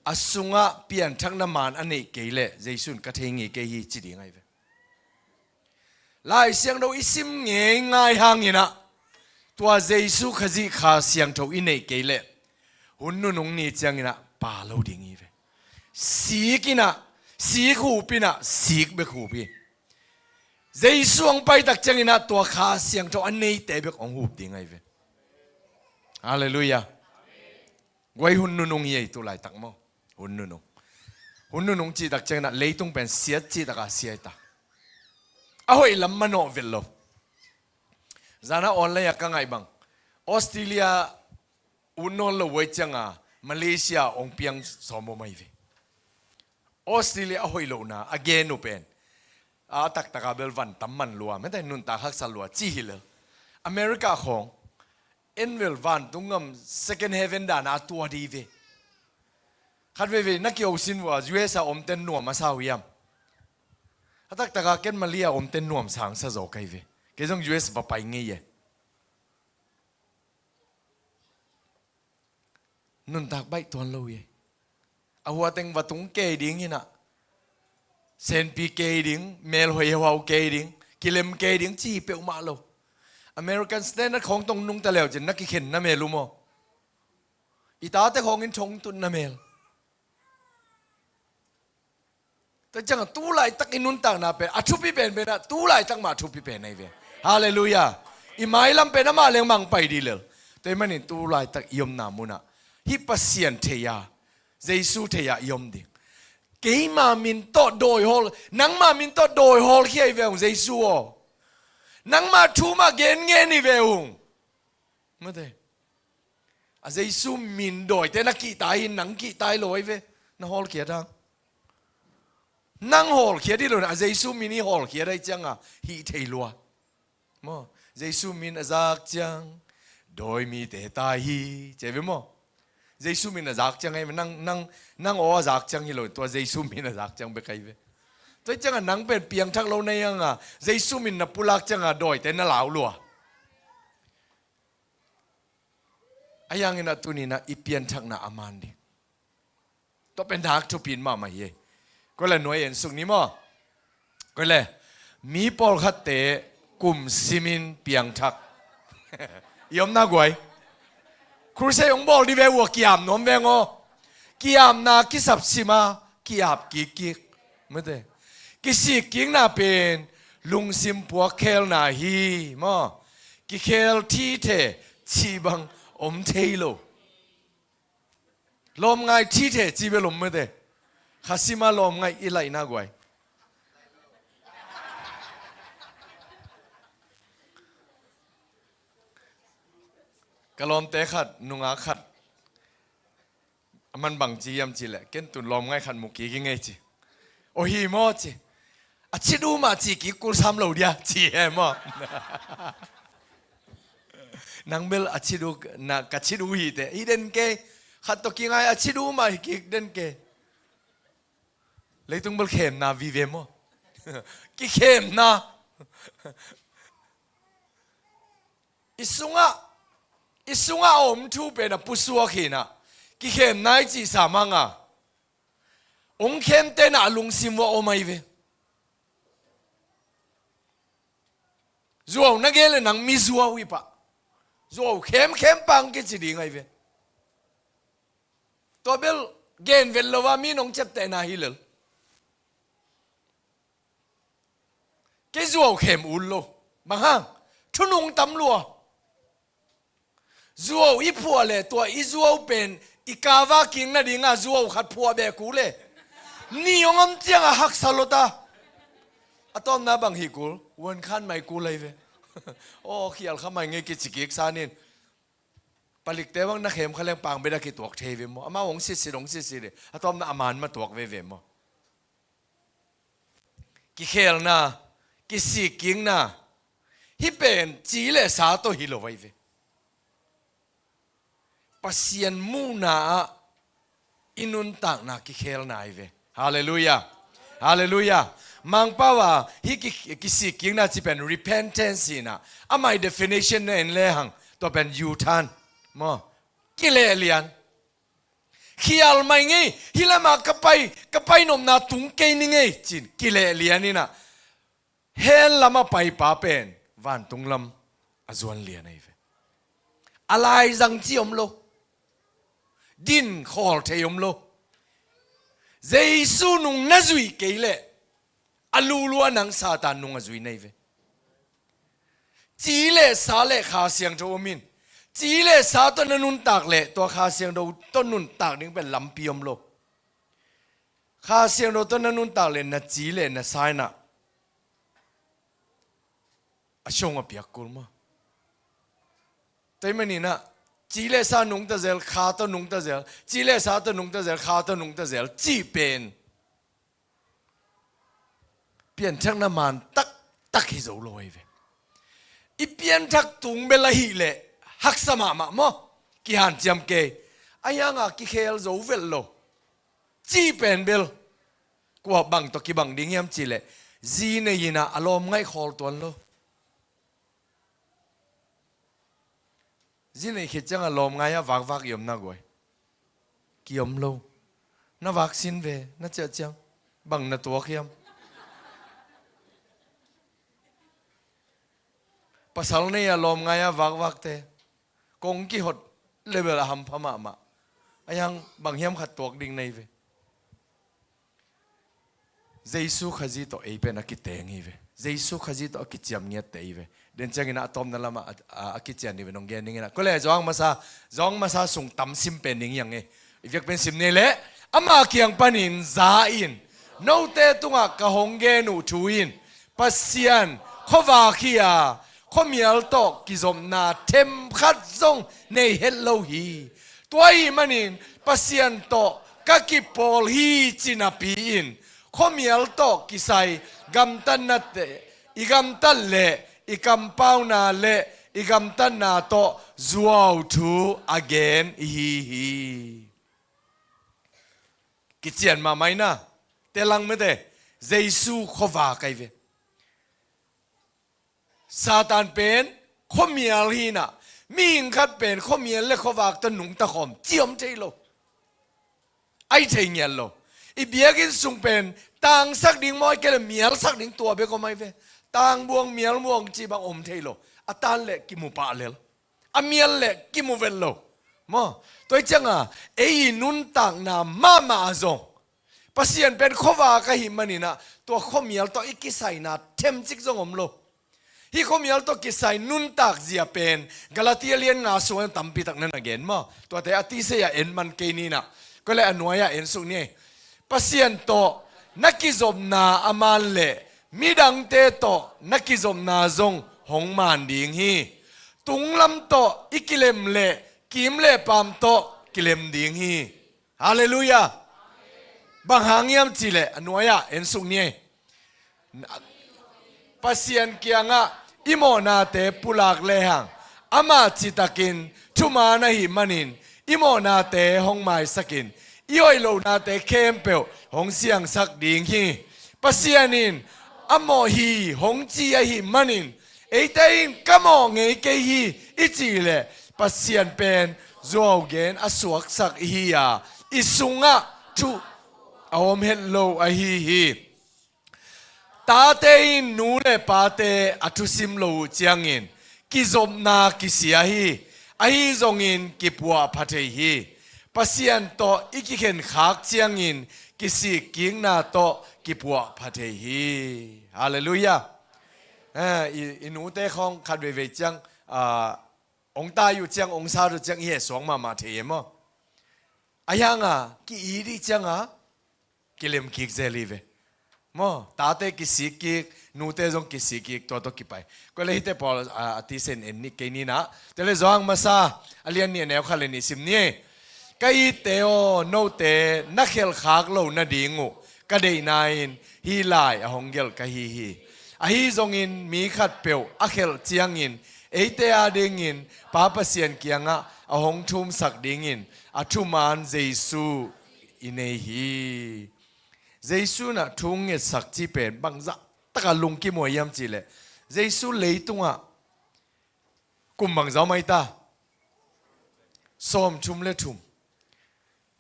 a sungah pianthakna maan a neih kei leh Jesu in ka thei ngei kei hi ci ding ahi ve. Lai Siangtho i sim ngeingai hanginah tua Jesu Khazih Kha Siangtho i neih kei leh hun nunung ni cianginah pa lo ding hi ve. Sik inah, sik hup inah, sik bek hup hi. Jesu hong paitak cianginah tua Kha Siangtho a neite bek hong hup ding ahi ve. Halleluiah. Guai, hun nunung hi ei tu laitak maw? Hun nunung. Hun nunung cihtak cianginah leitung pen siat cihtaka siaita. A hoih lam manawh vet lo. Zana online a ka ngaih bang, Australia ut nawn lo uh ahih cianga Malaysia hong piang sawm om ahi ve. Australia a hoih lohna a gen uh pen, a taktaka bel van tam man lua, mete nuntak haksa lua ci hi lel. America khawng en vel, vantung gam second heaven dana a tua dih ve. Khat veivei na kiho sin vua, U S a omten nuam a sa uh hiam? A taktaka ken Malaysia omten nuam sang sa zaw ka hi ve. Kei zong U S va pai ngei e. Nuntak baih tuan lo hi. A hua teng va tung kei ding inah, senpi kei ding, melhoih heuhau kei ding, kilem kei ding ci hi peuhmah lo. American standard khawng tong nungta leucin na kikhen na mel uh maw? I tate khawngin thong tut na mel. Tua ciangah tu laitak i nuntakna pen a thupi penpenah tu laitak mah thupi pen ahi ve. Halleluiah. I mailam pen amah leng mangpai dih lel. Tua ahih manin tu laitak i omna munah hih Pasian thei-a, Jesu thei-a i om ding. Keima min tawh dawihawl, nangma min tawh dawihawl khia hi ve ung Jesu aw. Nangma thu mah genngen hi ve ung. Mate. A Jesu min dawite na kihta hi, nang kihta hi lo ahi ve. Na hawlkhiat hang. Nang hawlkhiat hi lo na, a Jesu min i hawlkhiat ahi cianga hih thei lua. Maw, Jesu min a zak ciang dawi mite tai hi, ci ve maw? Jesu min a zak ciang ahi, nang, nang, nang aw a zak ciang hi lo, tua Jesu min a zak ciang bek ahi ve. Tua cianga nang pen piangthak lo na hianga Jesu min na pulak cianga dawite na lau lua. A hiangin a tuninah i pianthakna a man ding. Tua pen nak thupin mahmah hi. Koi le nuai en suk ni maw? Koi le mi pawlkhatte kum simin piangthak. I omna guai. Crusade hong bawl di ve ua kiam nuam veng aw. Kiamna kisap sima kiap kikkik. Mate. Kisikkikna pen lungsim puak khelna hi maw? Kikhel thi the cih bang om thei lo. Lawmngai thi the ci bel om mate. Khasima lawmngai i laihna guai. Ka lawmte khat, nungak khat. A man bang ci hiam ci leh, ken tun lawmngai khat mu kik i ngei ci. Aw hi maw ci. A chit uh mah ci kik kul sam lo dia ci he maw? Nang bel a chit uh na, ka chit uh hi te hi den kei. Khat tawh kingai a chit uh mah hi kik den kei. Leitung bel khemna vive maw? Kikhemna. I sungah, i sungah a om thu pen a pusuak hinah. Kikhemna i cihsa manga. Ong khemte na a lungsim uh a om ahi ve. Zuau na gen le nang mi zuau hi pah. Zuau khemkhem pang kici ding ahi ve. Tua bel gen vet lo a mi nong ciaptehna hi lel. Kei zuau khem ut lo. Bang hang? Thunung tam lua. Zuau i phuah le tua i zuau pen i kava kingna dinga zuau khat phuah beh kul le. Ni hong om cianga haksa lota. A tawmna bang hi kul? Uan khan mai kul lai ve. Aw khial kha mai ngei kici kik sanin. Palikte bang na khem kha leng pang beda kituak thei ve maw? Amau hong sitsit hong sitsit le a tawmna a man ma tuak veve maw? Kikhelna, kisikkikna, hih pen ci le sa tawh hi lo ahi ve. Pasian muhna ah i nuntakna kikhelna ahi ve. Halleluiah. Halleluiah. Mangpau a hih ki, kisikkikna ci pen repentance hinah. Amah i definition na en lehang tua pen U-turn maw? Kilehlian. Khial mai ngei, hih lamah ka pai, ka pai nopna tung kei ni ngei, cin kilehlian inah. Hell lamah paipa pen vantung lam a zuan lian ahi ve. A laizang ci om lo. Din khawl thei om lo. Jesu nung na zuih kei leh a lulua nang Satan nung a zui nei ve. Ci le sa le Kha Siangtho om in. Ci le sa tawh na nuntak leh tua Kha Siangtho tawh nuntak ding pen lampi om lo. Kha Siangtho tawh na nuntak leh na ci le na sa inah a siang a piak kul maw? Tua ahih maninah ci le sa nungta zel, Kha tawh nungta zel, ci le sa tawh nungta zel, Kha tawh nungta zel cih pen pianthakna man taktak hi zo lo ahi ve. I pianthak tung bel ahih leh haksa mahmah maw? Kihanciam kei. A hianga kikhel zo velh lo. Cih pen bel kua bang tawh kibang ding hiam cih leh zi nei inah a lawm ngaih khawl tuan lo. Zi nei khit ciangah lawm ngai-ah vakvak i om na guai? Ki om lo. Na vak sin ve, na ciah ciang. Bang na tuak hiam? Pasal nei-ah lawm ngai-ah vakvakte kong kihot level a hampha mahmah. A hiang bang hiam khat tuak ding nei ve. Jesu Khazih tawh ei pen a kiteng hi ve. Jesu Khazih tawh a kiciam ngiatte hi ve. Den ciangin a tawpna lamah a, a, a kician hi ve nong gen dingin a. Kule zawng masa, zawng masa sung tam sim pen ding hi ang e. I vek pen sim nei leh. Ama kiang panin za in. Note tungah ka hong gen uh thu in. Pasian, khuavak hi a, khuamial tawh kizopna themkhat zong nei het lo hi. Tua ahih manin Pasian tawh ka kipawl hi ci napi-in khuamial tawh kisai gamtatnate, i gamtat le i kampauna le i gamtatna tawh zuau thu a gen i hi hi. Kician mahmah ina, te lang mete, Jesu khuavak ahi ve. Satan pen khuamial hi na, mihing khat pen khuamial le khuavak tawh nungta khawm ci om thei lo. Ai thei ngiat lo. I biakinn sung pen tangsak ding maw, ai kei le mialsak ding tua bek om ai ve. Tangbuang mialmuang ci bang om thei lo. A tan le kimu pah lel. A mial le kimu vet lo. Maw, tua hi cianga ei i nuntakna mahmah a zong Pasian pen khuavak ahih maninah tua khuamial tawh i kisaina themcik zong om lo. Hih khuamial tawh kisai nuntak zia pen Galatia lian nga sungah tampitak na na gen maw? Tuate a tisei-ah en man kei ninah, koi le a nuai-ah en suk ni. Pasian tawh na kizopna a man le midangte tawh na kizopna zong hong man ding hi. Tunglam tawh i kilem le kim le paam tawh kilem ding hi. Halleluiah. Bang hang hiam cihleh a nuai-ah en suk ni. Pasian kiangah i mawhnate pulak lehang, amah citakin thuman ahih manin i mawhnate hong maisakin i hoih lohnate khempeuh hong siangsak ding hi. Pasian in a mawh hi hong ci ahih manin eite in ka mawh ngei kei hi i cih leh Pasian pen zuau gen a suaksak i hi a, i sungah thu a om het lo ahi hi. Tate in nu le pate a thusim lo uh ciangin kizopna kisia hi. Ahi zongin kipuah pha thei hi. Pasian tawh i kikhenkhak ciangin kisikkikna tawh kipuah pha thei hi. Halleluiah. Eh, i, i nute khawng khat veivei ciang, ah, ong tai uh ciang, ong sat uh ciang i hehsuak mahmah thei e maw? A hianga ki-it ih cianga kilemkik zel hi ve. Maw, tate kisikkik, nute zong kisikkik, tua tawh kipai. Koi le hihte pawl a, a tisen en nih kei ninah. Tua le Johan Masa a lian nih a neu khat le nih sim ni. Ka itte aw, note na khelhkhak lo nading uh ka deihna in hih lai a hong gelh ka hi hi. Ahi zongin mi khatpeuh a khelh ciangin eite adingin Pa Pasian kiangah a hong thumsak dingin a thuman Jesu i nei hi. Jesu nah thu ngetsak ci pen bangzah takah lungkim uh hiam cihleh, Jesu leitungah kum bangzah om ai ta? Sawmthum le thum.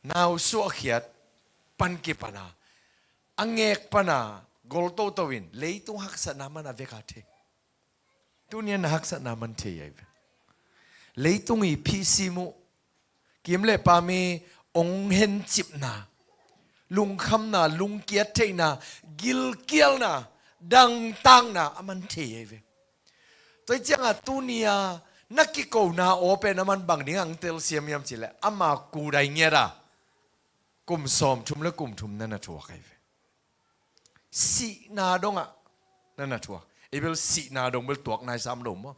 Nau suahkhiat pan kipana, a ngek pana gol toto in leitung haksatna man a veka thei. Tunia na haksatna man thei ai ve. Leitung i phihsim uh, kim le paam i ong hencipna, lungkhamna, lungkiat theihna, gilkialna, dangtakna a man thei ai ve. Tua hi cianga tunia na kikona aw pen a man bang ding ang telsiam hiam cihleh, ama kudai ngiat a kum sawmthum le kum thum na na thuak ai ve. Sihna dongah na na thuak. Ei bel sihna dong bel tuak nai sam lo maw?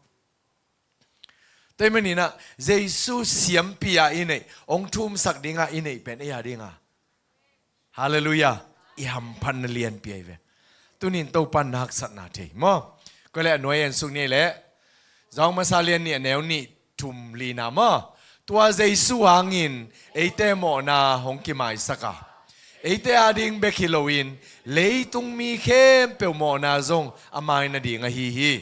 Tua hi maninah Jesu siampi-a i neih, ong thumsak dinga i neih pen ei a dinga, halleluiah, i hamphatna lianpi ai ve. Tunin Topan na haksatna thei maw? Koi le a nuai en suk ni le. Johan Masa lian nih a neu nih thum lina maw? Tua Jesu hangin eite mawhna hong kimaisak a, eite ading bek hi loin leitung mi khempeuh mawhna zong a mai nading ahi hi.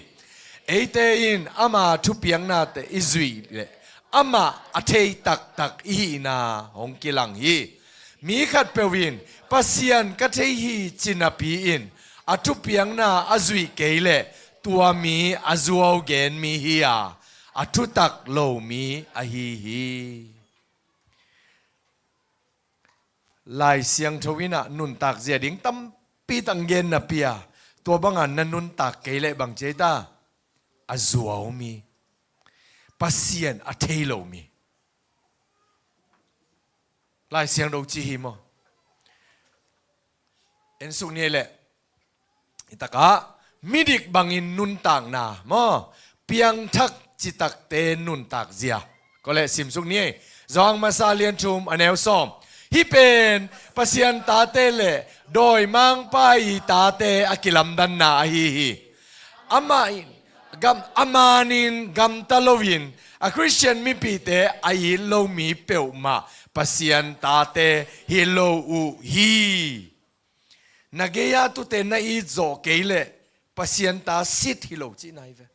Eite in ama thupiaknate i zuih leh amah a thei taktak i hihna hong kilang hi. Mi khatpeuh in Pasian ka thei hi ci napi-in a thupiakna a zuih kei leh tua mi a zuau gen mi hi a, a thutak lo mi ahi hi. Lai Siangtho innah nuntak zia ding tampi tang gen napi a, tua banga na nuntak kei leh bang ci ai ta? A zuau mi, Pasian a thei lo mi. Lai Siangtho ci hi maw? En suk ni leh, i takah midik bangin nuntakna maw, piangthak citakte nuntak zia. Koi le sim suk ni. Johan Masa lian thum a neu sawm. Hih pen Pasian tate le dawimangpa i tate a kilamdanna ahi hi. Amah in gam, a manin gamta loin a Khristian mipite a it lo mi peuhmah Pasian tate hi lo uh hi. Na gei-a tute na it zawh kei leh Pasian ta sit hi lo cihna hi ve.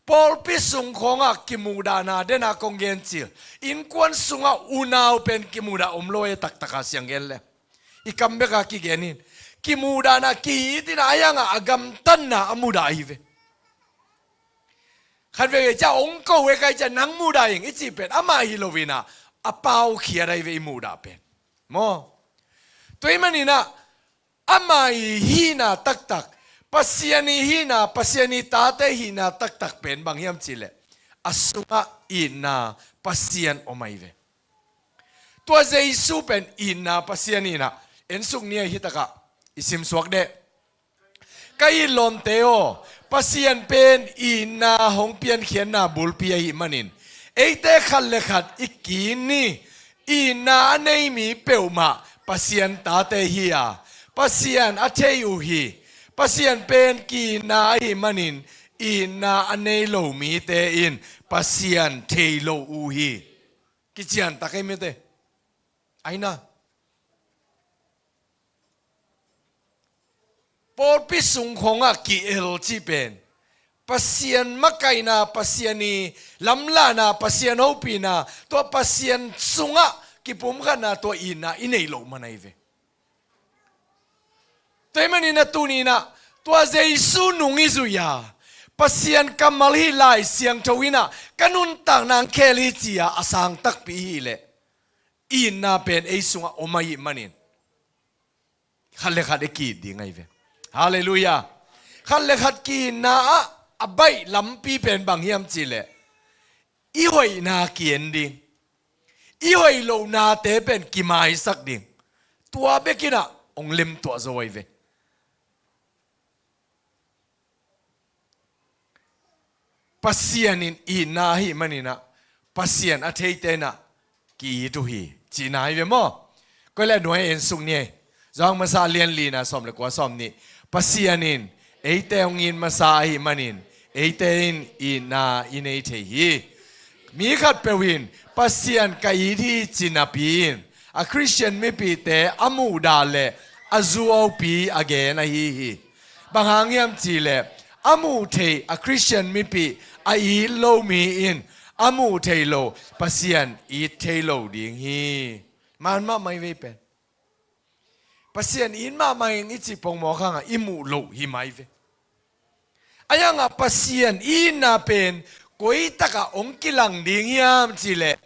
Pawlpi sung khawngah kimuhdahna dena kong gen cil. Innkuan sungah unau pen kimuhdah om lo e, taktaka siang gen le i kam beka kigen in. Kimuhdahna ki-it in a, a yangah a gamtatna a mudah ahi ve. Khat veve cia ong ko e kai cia nang muhdah ing i cih pen amah hi lo inah a paukhiat ahi ve i muhdah pen. Maw? Tua i maninah ama i hihna taktak, Pasian i hihna, Pasian i tate hihna taktak pen bang hiam cihleh a sungah itna Pasian om ahi ve. Tua Jesu pen itna Pasian inah ensuk ni ahi takah i simsuak deh. Ka it lawmte aw, Pasian pen itna hong piankhiatna bulpi ahih manin eite khat le khat i ki-it ni. Itna a nei mi peuhmah Pasian tate hi a, Pasian a thei uh hi. Pasian pen ki-itna ahih manin itna a nei lo mite in Pasian thei lo uh hi. Kician tak ei mite. Aina. Pawlpi sung khawngah ki-el cih pen Pasian makaihna, Pasian i lamlahna, Pasian hopihna, tua Pasian sungah kipumkhatna, tua itna i neih loh man ahi ve. Tua i maninah tuninah tua Jesu nung i zuih a, Pasian kammal hih Lai Siangtho inah ka nuntakna ang khel hi ci-a a sang takpi hileh itna pen ei sungah om ahih manin khat le khat i ki-it ding ahi ve. Halleluiah. Khat le khat ki-itna ah a baih lampi pen bang hiam cihleh i hoihna ki-en ding, i hoih lohnate pen kimaisak ding. Tua bekinah hong lemtuah zo ahi ve. Pasian in itna ahih maninah Pasian a theite inah ki-it uh hi cihna hi ve maw? Koi le nuai ensuk ni ei. Johan masa lian lina sawm le kua, sawm nih. Pasian in eite hong it masa ahih manin eite in itna i nei thei hi. Mi khatpeuh in Pasian ka it hi ci napi in a Khristian mipite a muhdah le a zuaupi a gen ahi hi. Bang hang hiam cihleh a muh theih a Khristian mipih a it lo mi in a muh theih lo Pasian it thei lo ding hi. Man mahmah i vei pen Pasian it mahmah in i cih pongmawk hangah i muh loh hi mai ve. A yangah Pasian itna pen koi takah hong kilang ding hiam cihleh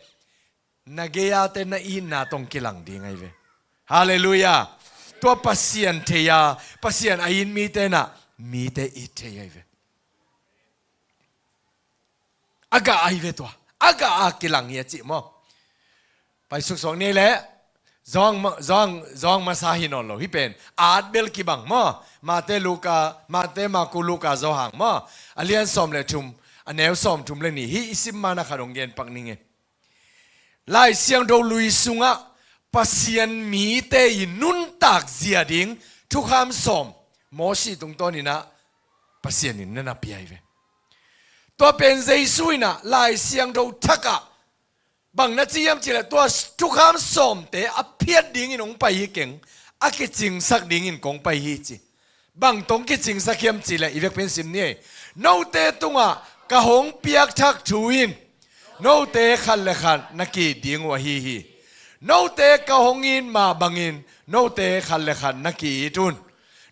na gei-ate na itna tawh hong kilang ding ahi ve. Halleluiah. Tua Pasian thei a, Pasian a it mite inah mite it thei ahi ve. A gah ahi ve tua. A gah a kilang hi a cih maw? Paisuk suak ni leh Johan ma-, Johan, Johan masa hi nawn lo hi pen. A at bel kibang maw? Mate, Luka, Mate, Maku, Luka, Johan maw? A lian sawm le thum, a neu sawm thum le nih. Hih i sim mana khat hong gen pak ning e. Lai Siangtho lui sungah Pasian mite i nuntak zia ding thukham sawm Mosi tungtawninah Pasian in na na pia hi ve. Tua pen Jesu inah Lai Siangtho thakah bang na ci hiam cihleh tua thukham sawmte a phiat dingin hong pai hi keng, a kicingsak dingin kong pai hi ci. Bang tawh kicingsak hiam cihleh i vekpi in sim ni ei. Note tungah ka hong piakthak thu in note khat le khat na ki-it ding uh ahi hi. Note ka hong it mah bangin note khat le khat na ki-it un.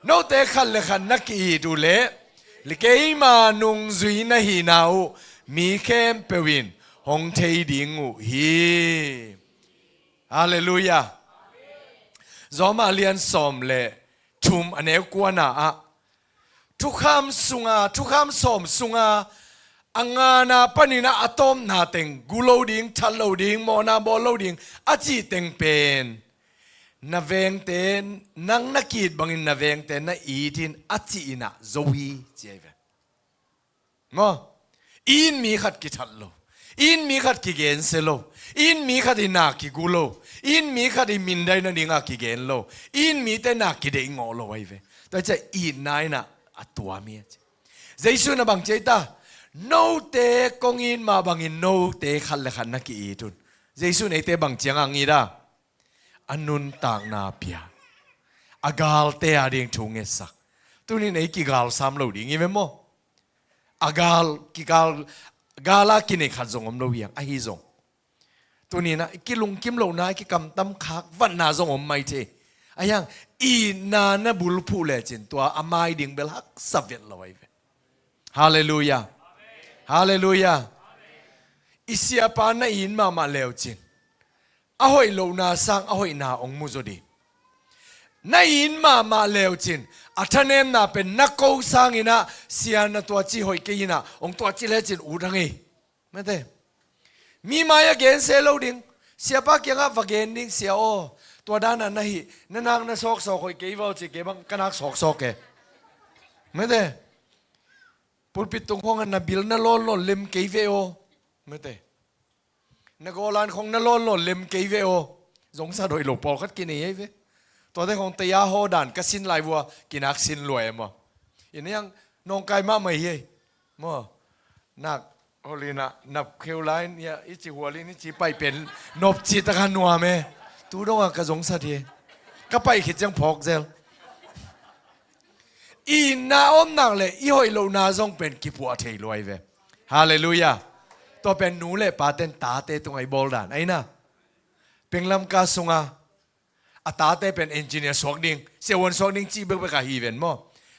Note khat le khat na ki-it uh leh keima nungzui na hihna uh mi khempeuh in hong thei ding uh hi. Halleluiah. Roma lian sawm le thum a neu kuana ah thukham sunga, thukham sawm sunga a ngana paninah a tawpna teng gu lo ding, that lo ding, mawhna bawl lo ding a cih teng pen na vengte, nang na ki-it bangin na vengte na it in a cih inah zo hi ci ahi ve. Maw? I in mi khat kithat lo. Inn mi khat kigensia lo. Inn mi khat i na kigu lo. Inn mi khat i mindai nadingah kigen lo. Inn mite na kideih ngawh lo ahi ve. Tua ciah itna in ah a tuam hi a ci. Jesu in a bang ci ei ta? Note kong it mah bangin note khat le khat na ki-it un. Jesu in eite bang ciangah it a? A nuntakna pia. A galte a ding thu ngetsak. Tunin ei kigalsam lo ding hi ve maw? A gal, kigal, gala kinei khat zong om lo hiang, ahi zong. Tuninah i kilungkim lohna, i kikamtam khak vatna zong om mai thei. Ahiang, itna na bulphuh lecin tua a mai ding bel haksa vet lo ahi ve. Halleluiah. Halleluiah. I siapa na it mahmah leucin a hoih lohna sang a hoihna hong muzaw ding. Na it mahmah leucin a thanemna pen na ko sanginah sia na tuaci hoih kei inah hong tuaci lecin ut a ngei. Mete. Mi mai-ah gen se lo ding. Siapa kiangah va gen ding, sia aw. Tua danah na hih, na nak na sawksawk hoih kei vaw ci, kei bang ka nak sawksawk e. Mete. Pulpit tung khawngah na bil na lawnlawn lem kei ve aw. Mete. Na gawlan khawng na lawnlawn lem kei ve aw. Zong sa doih lo pawlkhat kinei ei ve. Tuate khawng taya haw dan ka sin lai vua kinak sin luai e maw? Ina hiang nawngkai mahmah hi ei. Maw? Nak hawlina nap kheu lai in, i ci hualin i ci paih pen nopci taka nuam e. Tu dongah ka zong sat hi. Ka paih khit ciang phawk zel. Itna om nak le i hoih lohna zong pen kipuah thei luai ve. Halleluiah. Tua pen nu le paten tate tungah i bawl dan aina. Penglamka sunga a tate pen engineer suak ding, siahuan suak ding cih bekbek ahi ven maw?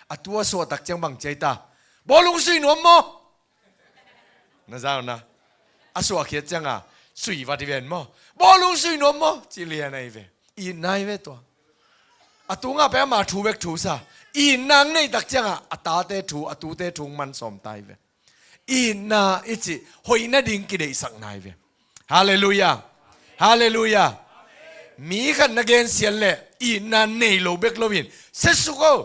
A tu a suahtak ciang bang ci ei ta? Bawlung sui nuam maw? Na zauna a suahkhiat cianga sui vat hi ven maw? Bawlung sui nuam maw? Ci lian ahi ve. Itna hi ve tua. A tungah pen ama thu bek thu sa. Itna ang neihtak ciangah a tate thu, a tute thu hong man sawm ta hi ve. Itna i cih hoih nading kideihsak nai ve. Halleluiah. Halleluiah. Mi khat na gensiat leh itna nei lo bek loin, "Siasuk aw,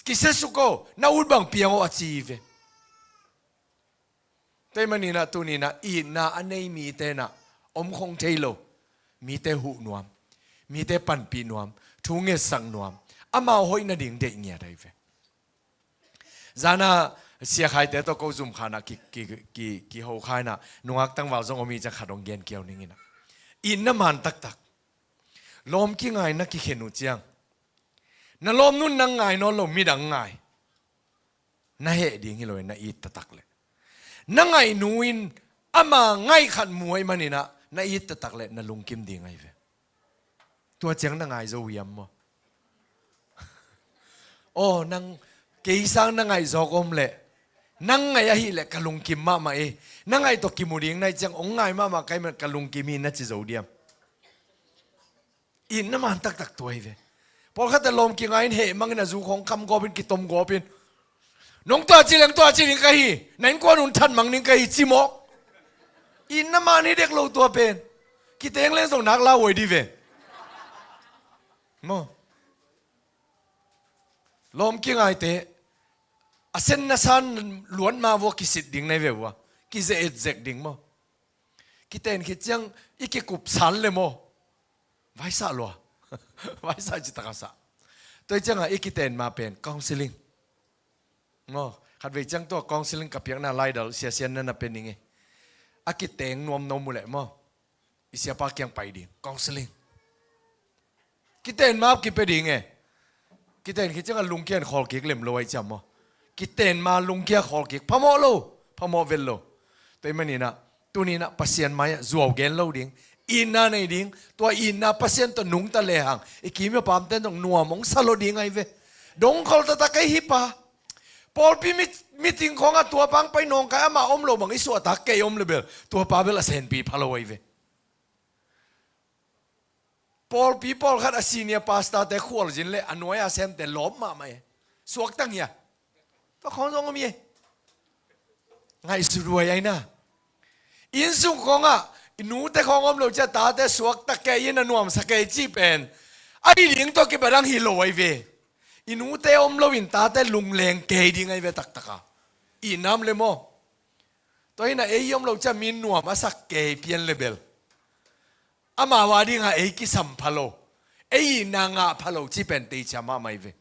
kisiasuk aw, na ut bang piang aw," a ci hi ve. Tua ahih maninah tuninah itna a nei mite nah om khong thei lo. Mite huh nuam, mite panpih nuam, thu ngetsak nuam, amau hoih nading deih ngiat ahi ve. Zana siakhaite tawh ko zumkhanah ki, ki, ki, kiho khainah nungak tangval zong om hi ciang khat hong gen kiau ninginah. Itna man taktak. Lawm kingai na kikhen uh ciang, na lawmnun nang ngai nawn lo, midang ngai. Na heh ding hi lo in na it taktak leh, na ngaihnu in ama ngaih khat mu ahih maninah na it taktak leh na lungkim ding ahi ve. Tua ciang na ngai zo hiam maw? Aw, nang kei sang na ngaih zawk om leh, nang ngaih ahih leh ka lungkim mahmah e. Na ngaih tawh kimu ding na hih ciang hong ngai mahmah ka hih man ka lungkim hi na ci zo diam? Itna man taktak tua hi ve. Pawlkhatte lawm kingai in heh mangin a zu khawng kham gawpin kitom gawpin, "Nong tua ci leng tua ci ding ka hi, na innkuan un that mang ding ka hi," ci mawk. Itna man hi dek lo tua pen. Kiteng leng zong nak lauhuai di ve. Maw? Lawm kingaite a sen na san luat ma vua kisit ding na hi ve vua. Kizeh etzek ding maw? Kiten khit ciang i kikup san le maw? Vaisah lua. Vaisah citak a sah. Tua hi ciangah i kiten ma pen counseling. Maw, khatvei ciang tua counseling ka piakna laidal siasian na na pe ning e. A kiteng nuam nuam uh leh maw, i siapa kiang pai ding, counseling. Kiten ma kipe ding e. Kiten khit ciangah lungkian khawl kik lem lo ahi ciam maw? Kiten ma lungkia khawl kik phamawh lo, phamawh vet lo. Tua ahih maninah tuninah Pasian mai-ah zuau gen lo ding, itna nei ding. Tua itna Pasian tawh nungta lehang i kim i pamten zong nuam hong sa lo ding ahi ve. Dongkhol taktak ei hi pa. Pawlpi mi, meeting khawngah tua pang pai nawngkai ama om lo bang i suahtak kei om le bel, tua pa bel a senpi pha lo ahi ve. Pawlpi pawlkhat a senior pastorte khualzin le a nuai-a semte lawp mahmah e. Suakta ngia. Tua khawng zong om hi e. Ngaihsut huai aina. Innsung khawngah i nute khawng om lo ciah tate suakta kei in a nuamsa kei cih pen, a hi ding tawh kibat ang hi lo ahi ve. I nute om loin tate lungleng kei ding ahi ve taktaka. Itna om le maw? Tua hi-in ah ei om loh ciang mi nuam a sak kei pian le bel amau a dingah ei kisam pha lo, ei itna ngah pha lo cih pen teicia mahmah hi ve.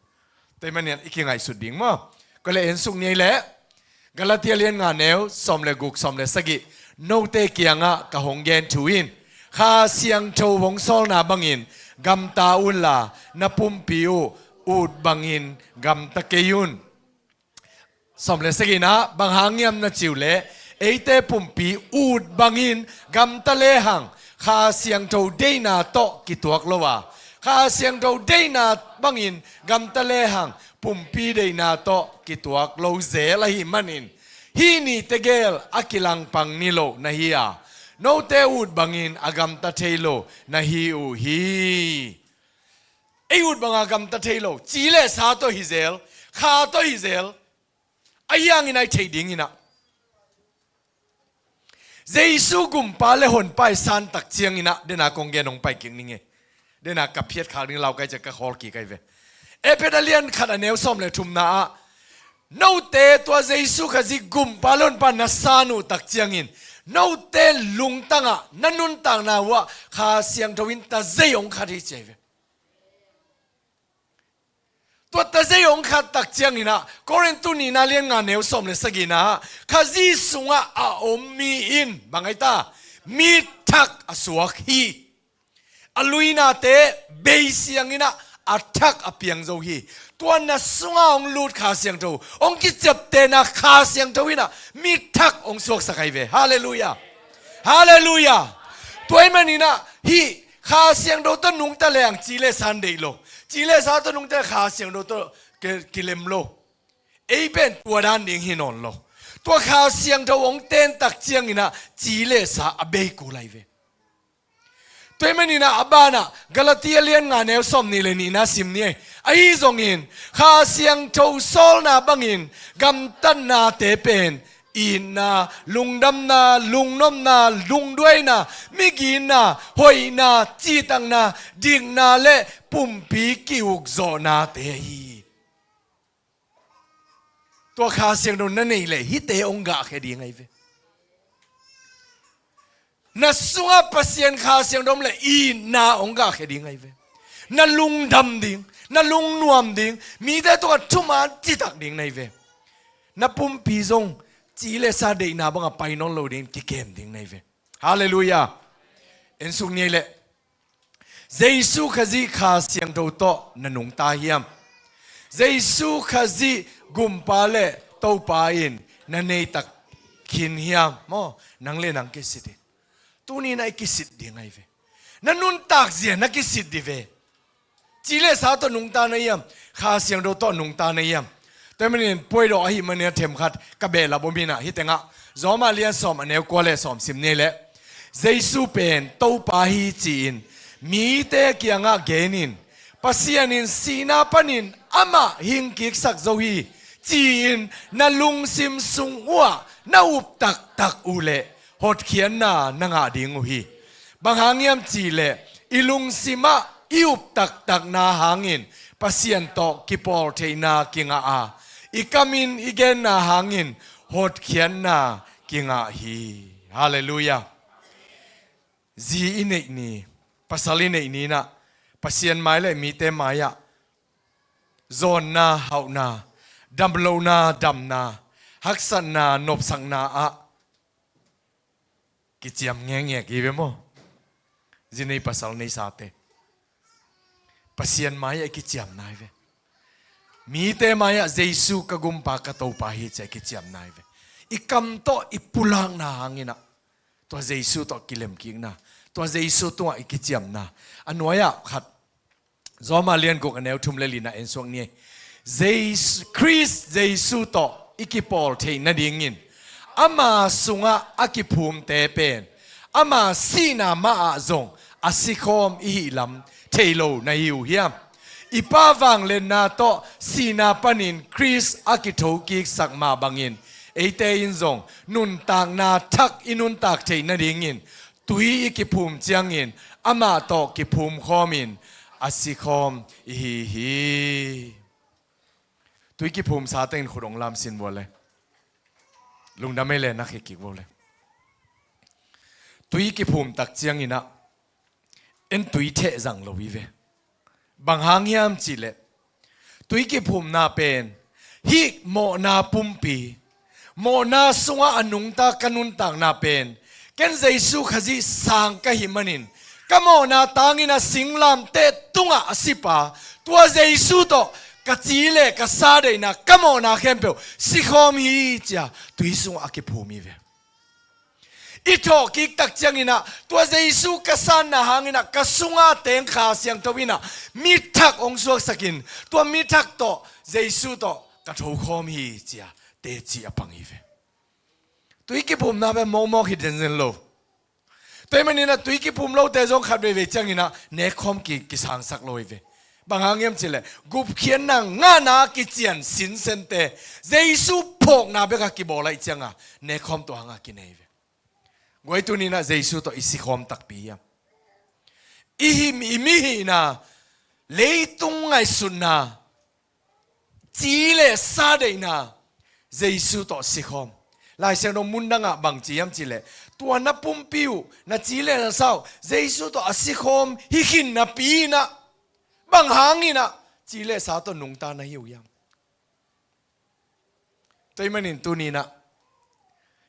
Tua ahih manin i kingaihsut ding maw? Koi le ensuk ni ei leh, Galatia lian nga neu sawm le guk, sawm le sagih, note kiangah ka hong gen thu in, Kha Siangtho hong sawlna bangin gamta unla, na pumpi uh ut bangin gamta kei un. Sawm le sagihna, bang hang hiam na cih uh leh, eite pumpi ut bangin gamta lehang, Kha Siangtho deihna tawh kituak lo a, Kha Siangtho deihna bangin gamta lehang, pumpi deihna tawh kituak lo zel ahih manin, hih ni tegel a kilangpang ni lo na hi a, note ut bangin a gamta thei lo na hi uh hi. Ei ut banga gamta thei lo, ci le sa tawh hi zel, kha tawh hi zel, ahi hangin a i theih dingin ah, Jesu Gumpa le Honpa i san tak ciangin ah, dena kong gen hong pai kik ning e. Dena ka phiat khak ding lau kai ciah ka khawl kik ai ve. Efesa lian khat a neu sawm le thumna ah, note tua Jesu Khazih Gumpa le Honpa na san uh tak ciangin, note lungtangah, na nuntakna uhah Kha Siangtho in tazei hong khat hi ci ai ve. Tua tazei hong khat tak ciangin ah, Korintu nihna lian nga neu sawm le sagihna ah, Khazih sungah a om mi in, bang ai ta, mi thak a suak hi. A luinate bei siangin ah, a thak a piang zo hi. Tua na sungah hong lut Kha Siangtho, hong kiciaptehna Kha Siangtho in ah, mi thak hong suaksak ai ve. Halleluiah. Halleluiah. Tua ahih manin ah, hih Kha Siangtho tawh nungta lehang ci le sa deih lo. Ci le sa tawh nungta leh Kha Siangtho tawh ki, kilem lo. Ei pen tua dan ding hi nawn lo. Tua Kha Siangtho hong ten tak ciangin ah ci le sa a bei kul ai ve. Tua ahih manin ah a banah Galatia lian nga neu sawm nih le nihna sim ni ei. Ahi zongin Kha Siangtho sawlna bangin gamtatnate pen itna, lungdamna, lungnopna, lungduaina, miginna, hoihna, cihtakna, dikna le pumpi ki-ukzawhnate hi. Tua Kha Siangtho na neih leh hihte hong gahkhia ding ai ve. Na sungah Pasian Kha Siangtho om leh itna hong gahkhia ding ai ve. Na lungdam ding, na lungnuam ding, mite tungah thuman citak ding na hi ve. Na pumpi zong ci le sa deihna bangah pai nawn lo dingin kikem ding na hi ve. Halleluiah. Ensuk ni ei leh, Jesu Khazih Kha Siangtho tawh na nungta hiam? Jesu Khazih Gumpa le Topa in na neitak khin hiam? Maw, nang le nang kisit hi. Tuni-in ah i kisit ding ai ve. Na nuntak zia na kisit dih ve. Ci le sa tawh nungta na hiam? Kha Siangtho tawh nungta na hiam? Tua ahih manin puaidawh ahih manin a themkhat ka behlap om in ah, hih tengah Rom lian sawm a neu kua le sawm sim ni ei leh, Jesu pen Topa hi ci-in mite kiangah gen in, Pasian in sihna panin amah hingkiksak zo hi ci-in na lungsim sung uhah na up taktak uh leh hotkhiatna na ngah ding uh hi. Bang hang hiam cih leh i lungsimah i up taktakna hangin Pasian tawh kipawl theihna kingah a, i kamin i genna hangin hotkhiatna kingah hi. Halleluiah. Zi i neih ni, pasal i neih ni-in ah Pasian mai le mite mai-ah zawnna hauhna, damlohna damna, haksatna nopsakna ah kiciam ngekngek hi ve maw? Zi nei pasal neisate, Pasian mai-ah i kiciamna hi ve. Mite mai-ah Jesu ka Gumpa ka Topa hi ci-a i kiciamna hi ve. I kam tawh i pulakna hangin ah tua Jesu tawh kilemkikna, tua Jesu tungah i kiciamna. A nuai-ah khat, Rom lian guk a neu thum le li-na en suak ni ei. Jesu, Khrist Jesu tawh i kipawl theih nadingin ama sungah a kiphumte pen ama sihna mah ah zong a sikhawm i hih lam thei lo na hi uh hiam? I Pa vangliatna tawh sihna panin Khrist a kithokiksak mah bangin eite in zong nuntakna thak i nuntak theih nadingin tui i kiphum ciangin amah tawh kiphum khawmin a sikhawm i hi hi. Tui kiphumsa tengin khut hong lamsin vua le. Lungdam ei le, na khik kik vo le. Tui kiphum tak ciangin ah, en tui theh zang lo hi ve. Bang hang hiam cihleh, tui kiphumna pen hih mawhna pumpi, mawhna sungah a nungta ka nuntakna pen, ken Jesu Khazih sang ka hih manin, ka mawhna tangin a singlamteh tungah a sipa, tua Jesu tawh ka ci le ka sa deihna, ka mawhna khempeuh sikhawm hi, ci-a tui sungah a kiphum hi ve. I thawhkik tak ciangin ah, tua Jesu ka sanna hangin ah, ka sunga teng Kha Siangtho in ah, mi thak hong suaksakin, tua mi thak tawh, Jesu tawh ka thokhawm hi, ci-a teci a pang hi ve. Tui kiphumna pen mawkmawk hi zenzen lo. Tua ahih manin ah tui kiphum lote zong khat veivei ciangin ah nekkhawm ki, kisangsak lo hi ve. Bang hang hiam cihleh, gupkhiatna ngahna kician sinsente, Jesu phawkna bek a kibawl ahih ciangin ah nekkhawm tua hang a kinei hi ve. Guai, tuni-in ah Jesu tawh i sikhawm takpi hiam? I hih, i mihihna, leitung ngaihsutna, ci le sa deihna, Jesu tawh sikhawm. Lai Siangtho mun dangah bang ci hiam cihleh, tua na pumpi uh, na ci le na sa uh, Jesu tawh a sikhawm hi khin napi-in ah, bang hangin ah ci le sa tawh nungta na hi uh hiam? Tua ahih manin tuni-in ah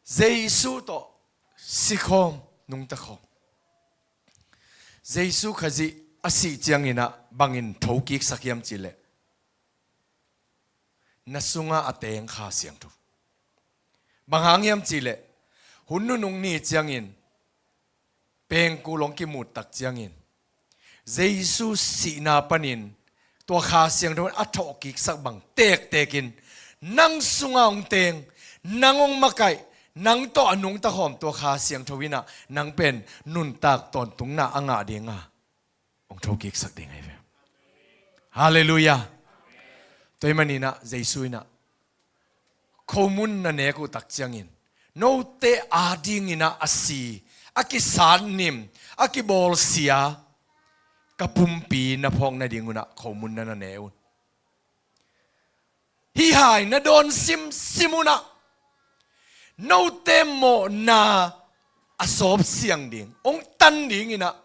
Jesu tawh sikhawm, nungta khawm. Jesu Khazih a sih ciangin ah bangin thokiksak hiam cihleh, na sunga a teng Kha Siangtho. Bang hang hiam cihleh, hun nunung ni ciangin pengkul hong kimut tak ciangin, Jesu sihna panin tua Kha Siangtho in a thawhkiksak bang tektekin, nang sunga hong teng, nang hong makaih, nang tawh a nungta khawm tua Kha Siangtho in ah nang pen nuntak tawntungna a ngah dinga hong thokiksak ding ahi ve. Halleluiah. Tua ahih manin ah Jesu in ah khomun na nek uh tak ciangin, note adingin ah a si, a kisatnim, a kibawlsia ka pumpi na phawk nadingun ah khomun na na ne un. Hih hai na dawn simsim un ah, note mawhna a sawpsiang ding, hong tan dingin ah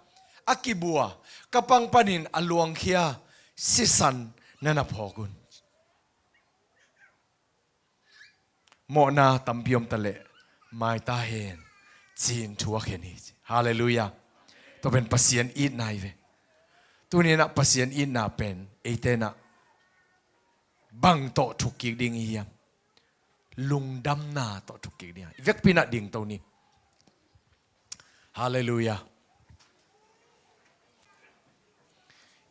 a kibua ka pang panin a luangkhia sisan na na phawk un. Mawhna tampi om ta leh, mai ta hen, ci-in thu a khen hi. Halleluiah. Tua pen Pasian itna hi ve. Tuni-in ah Pasian itna pen eite in ah bang tawh thukkik ding i hiam? Lungdamna tawh thukkik ding. I vekpi-in ah dingto ni. Halleluiah.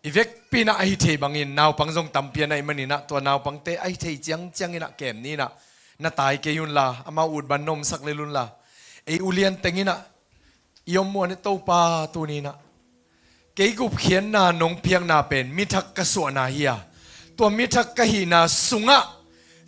I vekpi-in ah a hi thei bangin naupang zong tampi a na hih manin ah, tua naupangte a hi thei ciangciangin ah kem ni in ah, na tai kei unla, amau ut ban na omsak lel unla. Ei ulian tengin ah i om muan hi. Topa, tuni-in ah kei gupkhiatna nong piakna pen mi thak ka suahna hi a, tua mi thak ka hihna sungah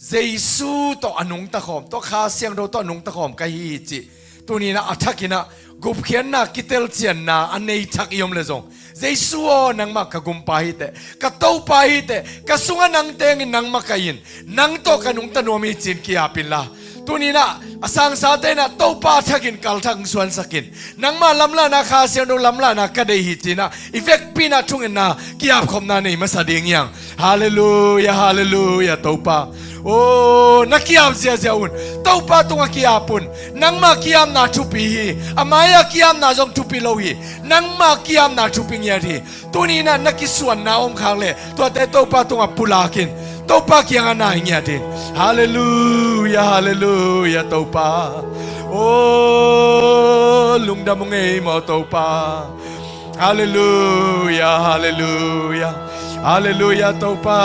Jesu tawh a nungta khawm, tua Kha Siangtho tawh a nungta khawm ka hi hi cih, tuni-in ah a thakin ah gupkhiatna kitelcianna a nei thak i om leh zong, Jesu aw, nangmah ka Gumpa hi teh, ka Topa hi teh, ka sungah nang tengin, nang makaih in, nang tawh ka nungta nuam hi ci-in ki-ap inla. Tuni-in ah a sangsate in ah Topa a thakin kalthak hong suansak in, nangmah lamlahna, Kha Siangtho lamlahna ka deih hi ci-in ah i vekpi-in ah thungetna, ki-apkhopna nei masa ding hi hang. Halleluiah, halleluiah, Topa. Aw, na ki-ap ziahziah un. Topa tungah ki-ap un. Nangmah ki-apna thupi hi. A mai-ah ki-apna zong thupi lo hi. Nangmah ki-apna thupi ngiat hi. Tuni-in ah na kisuanna om khak leh, tuate Topa tungah pulak in, Topa kiangah nai ngiat in. Halleluiah, halleluiah, Topa. Aw, lungdam ung ei maw, Topa. Halleluiah, halleluiah. Halleluiah, Topa.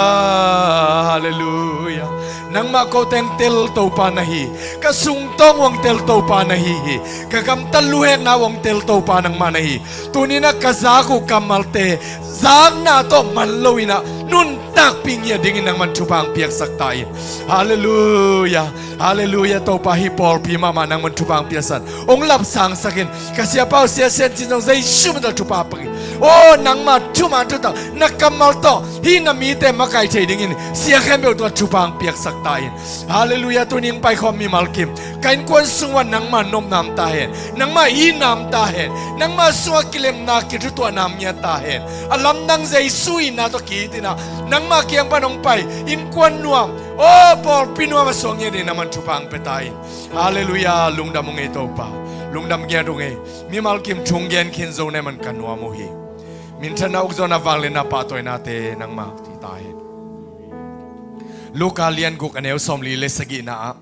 Halleluiah. Nangmah ko teng tel Topa na hi. Ka sungtawng uang tel Topa na hi hi. Ka gamtat luhekna uang tel Topa nangmah na hi. Tuni-in ah ka zak uh kammalte zakna tawh man lo-in ah nuntakpih ngiat dingin nangman thupha hong piaksak ta in. Halleluiah. Halleluiah, Topa, hih pawlpi mahmah nangman thupha hong piaksak in, hong lapsangsak in. Ka siapa uh Sia Sian Cin zong Jesu min tawh thupha hong pia in. Aw nangma thuman thutak na kammal tawh hih na mite makaih thei dingin sia khempeuh tungah thupha hong piaksak ta in. Halleluiah. Tuni hong paikhawm mimal kim ka innkuan sungah nangma nopna om ta hen. Nangma itna om ta hen. Nangma sungah kilemna kithutuahna om ngiat ta hen. A lamdang Jesu itna tawh ki-it in ah nangma kiang pan hong pai innkuan nuam, aw pawlpi nuam a suak ngiat dingin nangman thupha hong pia ta in. Halleluiah. Lungdam ung ei Topa. Lungdam ngiat ung ei. Mimal kim thu hong gen khin zo na hih man ka nuam uh hi. Minthanna ukzawhna vangliatna pahtawinate nangma hi ta hen. Luka lian guk a neu sawmli le sagihna ah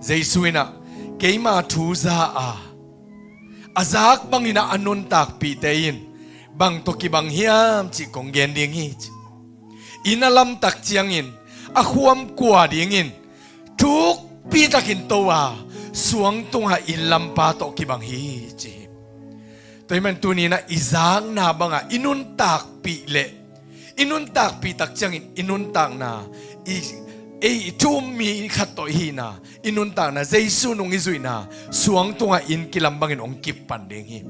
Jesu in ah keima thu za a a zak bangin ah a nuntakpihte in bang tawh kibang hiam cih kong gen ding hi ci. Inn a lamtak ciangin a khuam kua dingin thukpi takin to a suang tungah inn lampa tawh kibang hi ci hi. Tua ahih man tuni in ah i zakna bangah i nuntakpih leh i nuntakpih tak ciangin i nuntakna i, ei i thu um mi khat tawh i hihna, i nuntakna Jesu nung i zuihna suang tungah inn kilam bangin hong kip pan ding hi.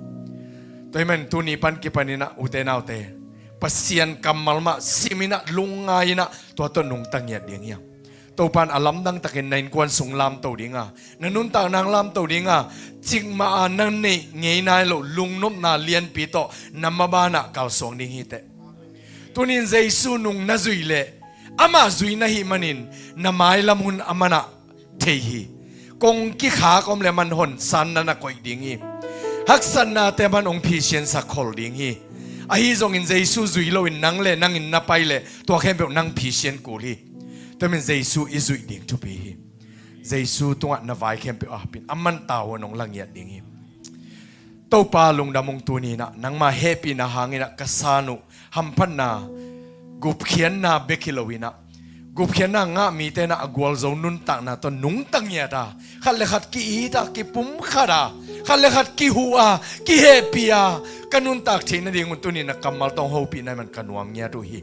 Tua ahih man tuni pan kipan in ah ute naute Pasian kammal mah sim in ah lungngai in ah tua tawh nungta ngiat ding hi hang. Topa in a lamdang takin na innkuan sung lamto ding a, na nuntakna hong lamto ding a, cikmah a na neih ngei nai loh lungnopna lianpi tawh na maban ah kalsuang ding hi teh. Tuni in Jesu nung na zuih leh amah zui na hih manin na mailam hun aman ah thei hi. Kong kikhak om leh aman hon san na na koih ding hi. Haksatnate aman hong phisiansak khol ding hi. Ahi zongin Jesu zui loin nang le nangin na pai leh tua khempeuh nang phisian kul hi. Tua ahih man Jesu i zuih ding thupi hi. Jesu tungah na vai khempeuh a hapin aman tavuan hong la ngiat ding hi. Topa lungdam ung tuni in ah nangma hehpihna hangin ah ka san uh hamphatna gupkhiatna bek hi lo in ah gupkhiatna ngah mite in ah a gualzo nuntakna tawh nungta ngiat a khat le khat ki-it a kipumkhat a khat le khat kihuh a kihehpih a ka nuntak theih nadingun tuni in ah kammal tawh hong hopih na hih man ka nuam ngiat uh hi.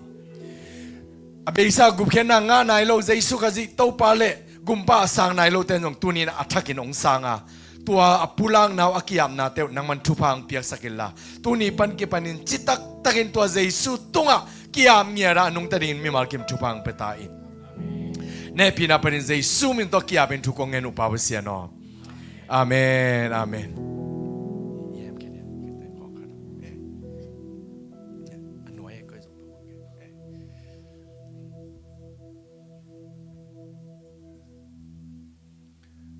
A beisa gupkhiatna ngah nai lo Jesu Khazih Topa le Gumpa a sang nai lote in zong tuni in ah a thakin hong sang a tua a pulakna uh a ki-apnate uh nangman thupha hong piaksak inla tuni pan kipanin citak takin tua Jesu tungah ki-ap ngiat a nungta dingin mimal kim thupha hong pia ta in. Na hehpihna panin Jesu min tawh ki-apin thu kong ngen uh Pa Pasian aw. Amen. Amen.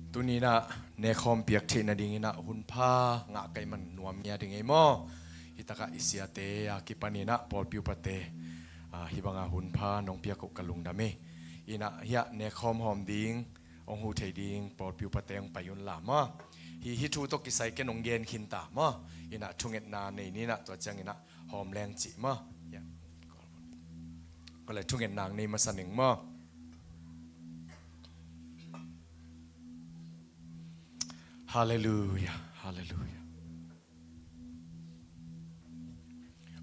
Tuni in ah nekhawm piak theih nadingin ah hunpha ngah ka hih man nuam ngiat ding ei maw? Hitakah i siate a kipanin ah pawlpi upate, ah, hih banga hunpha nong piak uh ka lungdam hi. In ah hiah nekhawm hawm ding hong huh thei ding pawlpi upate hong pai unla maw? Hih, hih thu tawh kisai ken hong gen khin ta maw? In ah thungetna nei ni in ah tua ciangin ah hawm leng cih maw? Hiah. Kawlai thungetna hong nei masa ning maw? Halleluiah, halleluiah.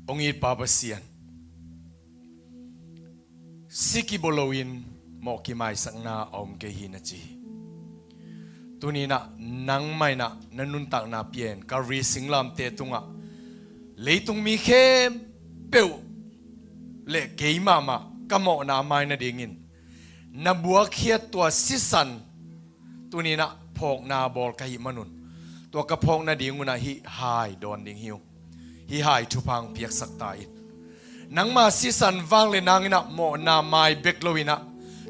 Hong it Pa Pasian, si kibawl loin mawh kimaisakna a om kei hi na ci hi. Tuni in ah nangmah in ah na nuntakna pian Kalvari singlamteh tungah leitung mi khempeuh le kei mahmah ka mawhna a mai nadingin na buakkhiat tua sisan tuni in ah phawkna bawl ka hih manun tua ka phawk nadingun ah hih hai dawn ding hi ung. Hih hai thupha hong piaksak ta in. Nangma sisan vangliatna hangin ah mawhna mai bek loin ah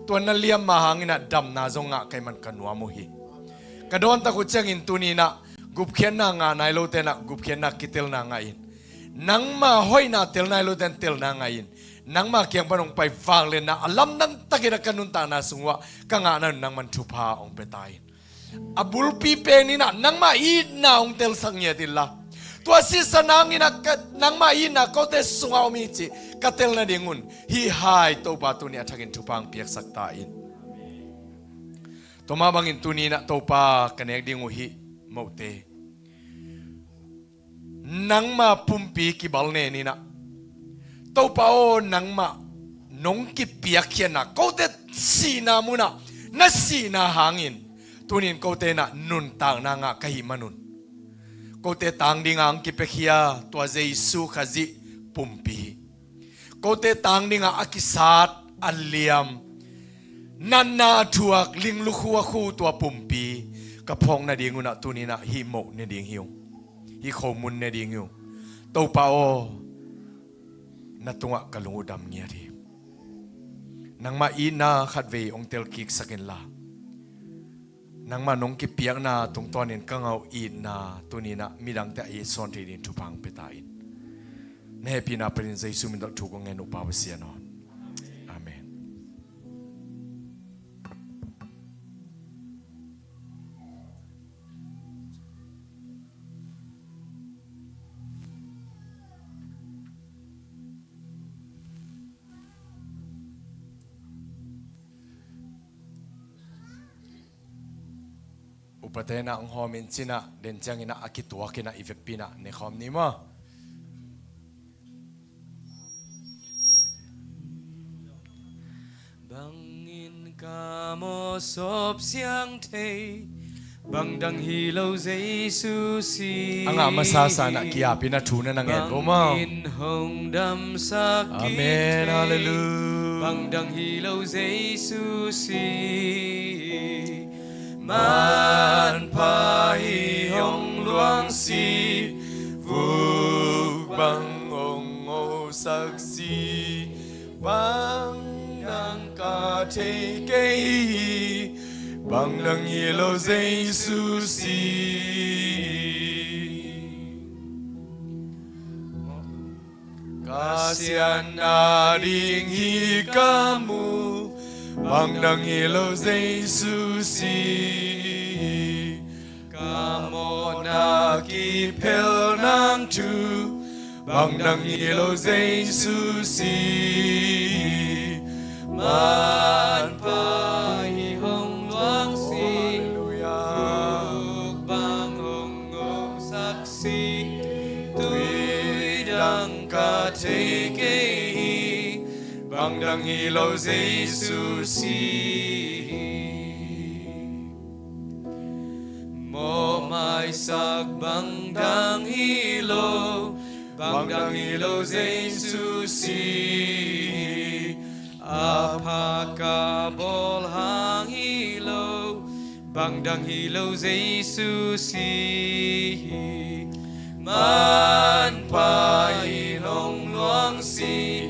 tua na liamma hangin ah damna zong ngah ka hih man ka nuam uh hi. Ka dawntak uh ciangin tuni in ah gupkhiatna ngah nai lote in ah gupkhiatna kitelna ngah in. Nangma hoihna tel nai lote in telna ngah in. Nangma kiang pan hong pai vangliatna a lamdang takin ah ka nuntakna sung uah ka ngahna un nangman thupha hong pia ta in. A bulpi pen in ah nangma itna hong telsak ngiat inla tua sisan hangin ah ka, nangma itna kote sungah om hi cih ka tel nadingun hih hai Topa tuni a thakin thupha hong piaksak ta in. Tua mah bangin tuni in ah Topa ka nek ding uh hih mote nangma pumpi kibal nen in ah Topa aw nangmah nong kipiakkhiatna kote sihna munah na sihna hangin tuni in kote in ah nuntakna ngah ka hih manun kote tang dinga hong kipiakhia tua Jesu Khazih pumpi, kote tang dingah a kisat, a liam, natna a thuak, ling lukhu a khu tua pumpi ka phawk nadingun ah tuninah hih moh ne ding hi ung. Hih khomun ne ding hi ung. Topa aw, na tungah ka lung uh dam ngiat hi. Nangmah itna khatvei hong telkiksak inla, nangmah nong kipiakna tungtawnin ka ngah uh itna tuninah midangte a it sawn thei dingin thupha hong pia ta in. Na hehpihna panin Jesu min tawh thu kong ngen uh, Pa Pasian aw. Amen. Upate na hong hawm in cinah, den cianginah a kituakinah i vekpi inah ne khawm ni maw? Bangin ka mawh sawp siang thei, bangdang hi lo Jesu si. A ngah masa sanah kiapin a thu na na ngen bo maw? Bangin hong damsak kik thei, amen, halleluiah, bangdang hi lo Jesu si. Manpha hi hong luang si, vuk bang hong ngosak si. Bang dang ka thei kei hi, bang dang hi lo Jesu si. Ka siatna ding hi ka mu, bang dang hi lo Jesu si. Ka mawhna kiphel nang thu, bang dang hi lo Jesu si. Manpha hi hong luang si, halleluiah, vuk bang hong ngosak si. Tui dang ka thei kei hi, bang dang hi lo Jesu si. Mawhmaisak bang dang hi lo, bang dang hi lo Jesu si. A pha ka bawl hang hi lo, bang dang hi lo Jesu si. Manpha in hong luang si,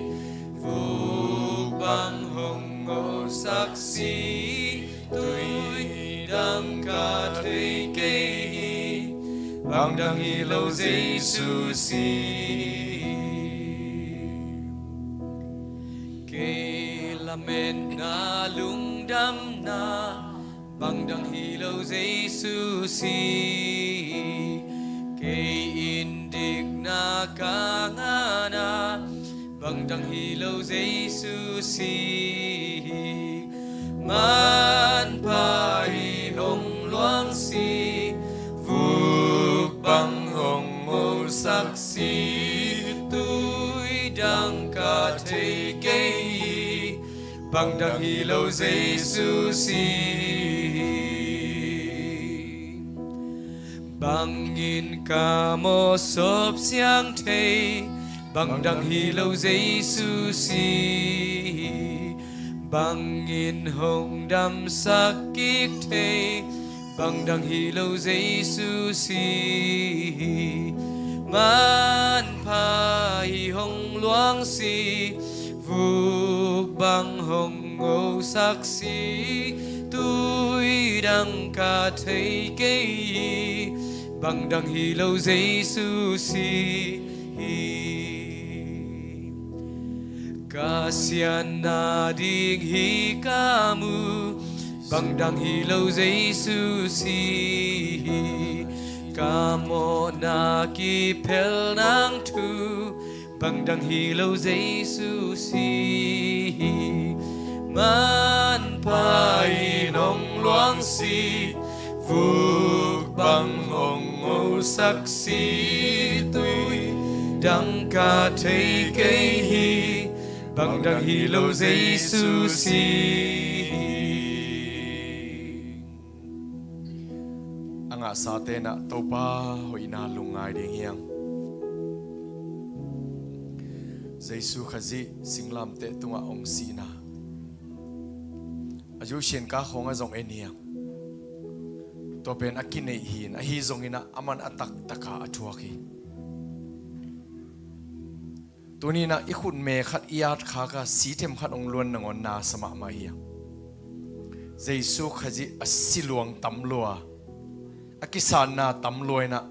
vuk bang hong ngosak si. Tui dang ka thei kei hi, bang dang hi lo Jesu si. Kei lametna lungdamna, bang dang hi lo Jesu si. Kei in dikna ka ngahna, bang dang hi lo Jesu si. Manpha in hong luang si, vuk bang hong ngosak si. Tui dang ka thei kei hi, bang dang hi lo Jesu si. Bangin ka mawh sawp siang thei, bang dang hi lo Jesu si. Bangin hong damsak kik thei, bang dang hi lo Jesu si. Manpha hi hong luang si, vuk bang hong ngosak si. Tui dang ka thei kei hi, bang dang hi lo Jesu si. Ka siatna ding hi ka mu, bang dang hi lo Jesu si. Ka mawhna kiphel nang thu, bang dang hi lo Jesu si. Manpha in hong luang si, vuk bang hong ngosak si. Tui dang ka thei kei hi, bang dang hi lo Jesu si. A ngahsa tenah Topa hoihna lungngai ding hiang. Jesu Khazih singlamteh tungah hong sihna a zu sianka khawngah zong en hiang. Tua pen a kineih hi-in, ahi zongin ah aman a taktaka a thuak hi. Tuni-in ah i khutme khat i at khak a, si themkhat hong luan nangawn na sa mahmah hiang. Jesu Khazih a si luang tam lua, a kisanna tam lua-in ah,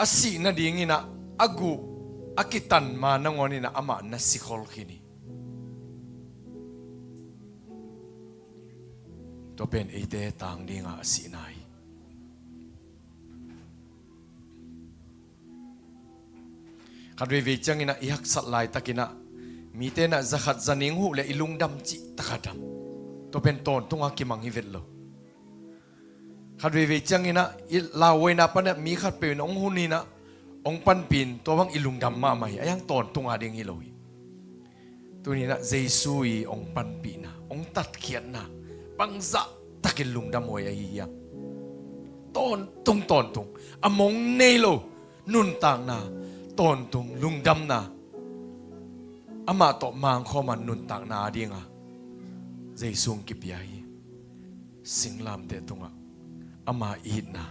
a sih nadingin ah a guh a kitan ma nangawnin ah amah na sikhol khin hi. Tua pen eite tang dinga a sihna hi. Khat veivei ciangin ah i haksat laitakin ah mite in ah zakhat zaning huh leh i lungdam cih takhat dam. Tua pen tawntunga kimang hi vet lo. Khat veivei ciangin ah i lauhuaina panah mi khatpeuh in hong hun in ah hong panpih in, tua bang i lungdam mahmah hi. A hiang tawntunga ding hi lo hi. Tuni-in ah Jesu i hong panpihna, hong tatkhiatna, bangzah takin lungdam huai ahi hiam? Tawntung, tawntung. A mong nei lo nuntakna, tawntung lungdamna, amah tawh mangkhawm a nuntakna a dinga Jesu hong kipia hi. Singlamteh tungah ama itna,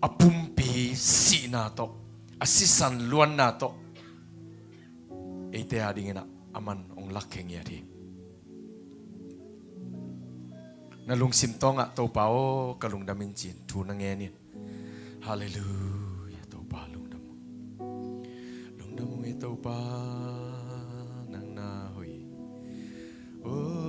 a pumpi sihna tawh, a sisan luanna tawh eite a dingin ah aman hong lakkhe ngiat hi. Na lungsim tawngah, "Topa aw, ka lungdam ing," ci-in thu na ngen in. Halleluia, Topa lungdam ung. Lungdam ung e Topa, nang na hoih. Oh.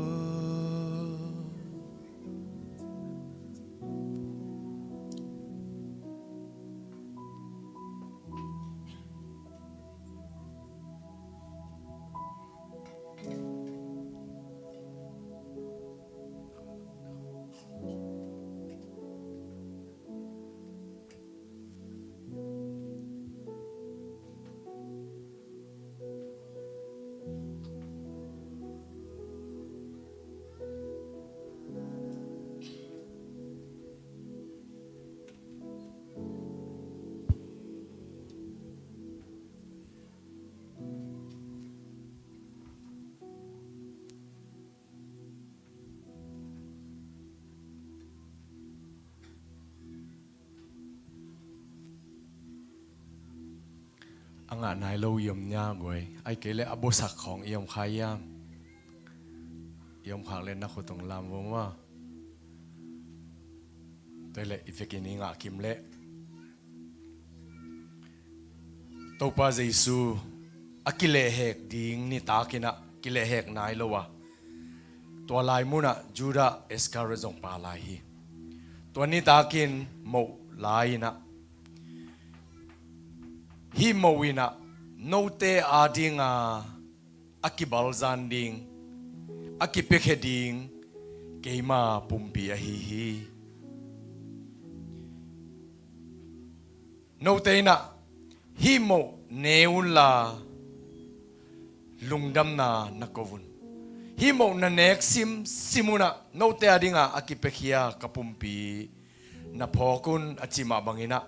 A ngah nai lo i om nia guai. Ahih kei leh a buasak khawng i om kha hiam? I om khak leh na khut hong lam vo maw. Tua leh i vekin i ngah kim leh. Topa Jesu a kilehhek ding nitakin ah kilehhek nai lo a, tua lai munah Judah Iskariot zong pha lai hi. Tua nitakin moh lai-in ah, hih moh in ah note a dinga a kibalzan ding, a kipiakhia ding keima pumpi ahi hi. Note in ah hih moh ne unla lungdamna na ko un. Hih moh na nek simsim un ah note a dinga a kipiakhia ka pumpi na phawk un, a cih mah bangin ah,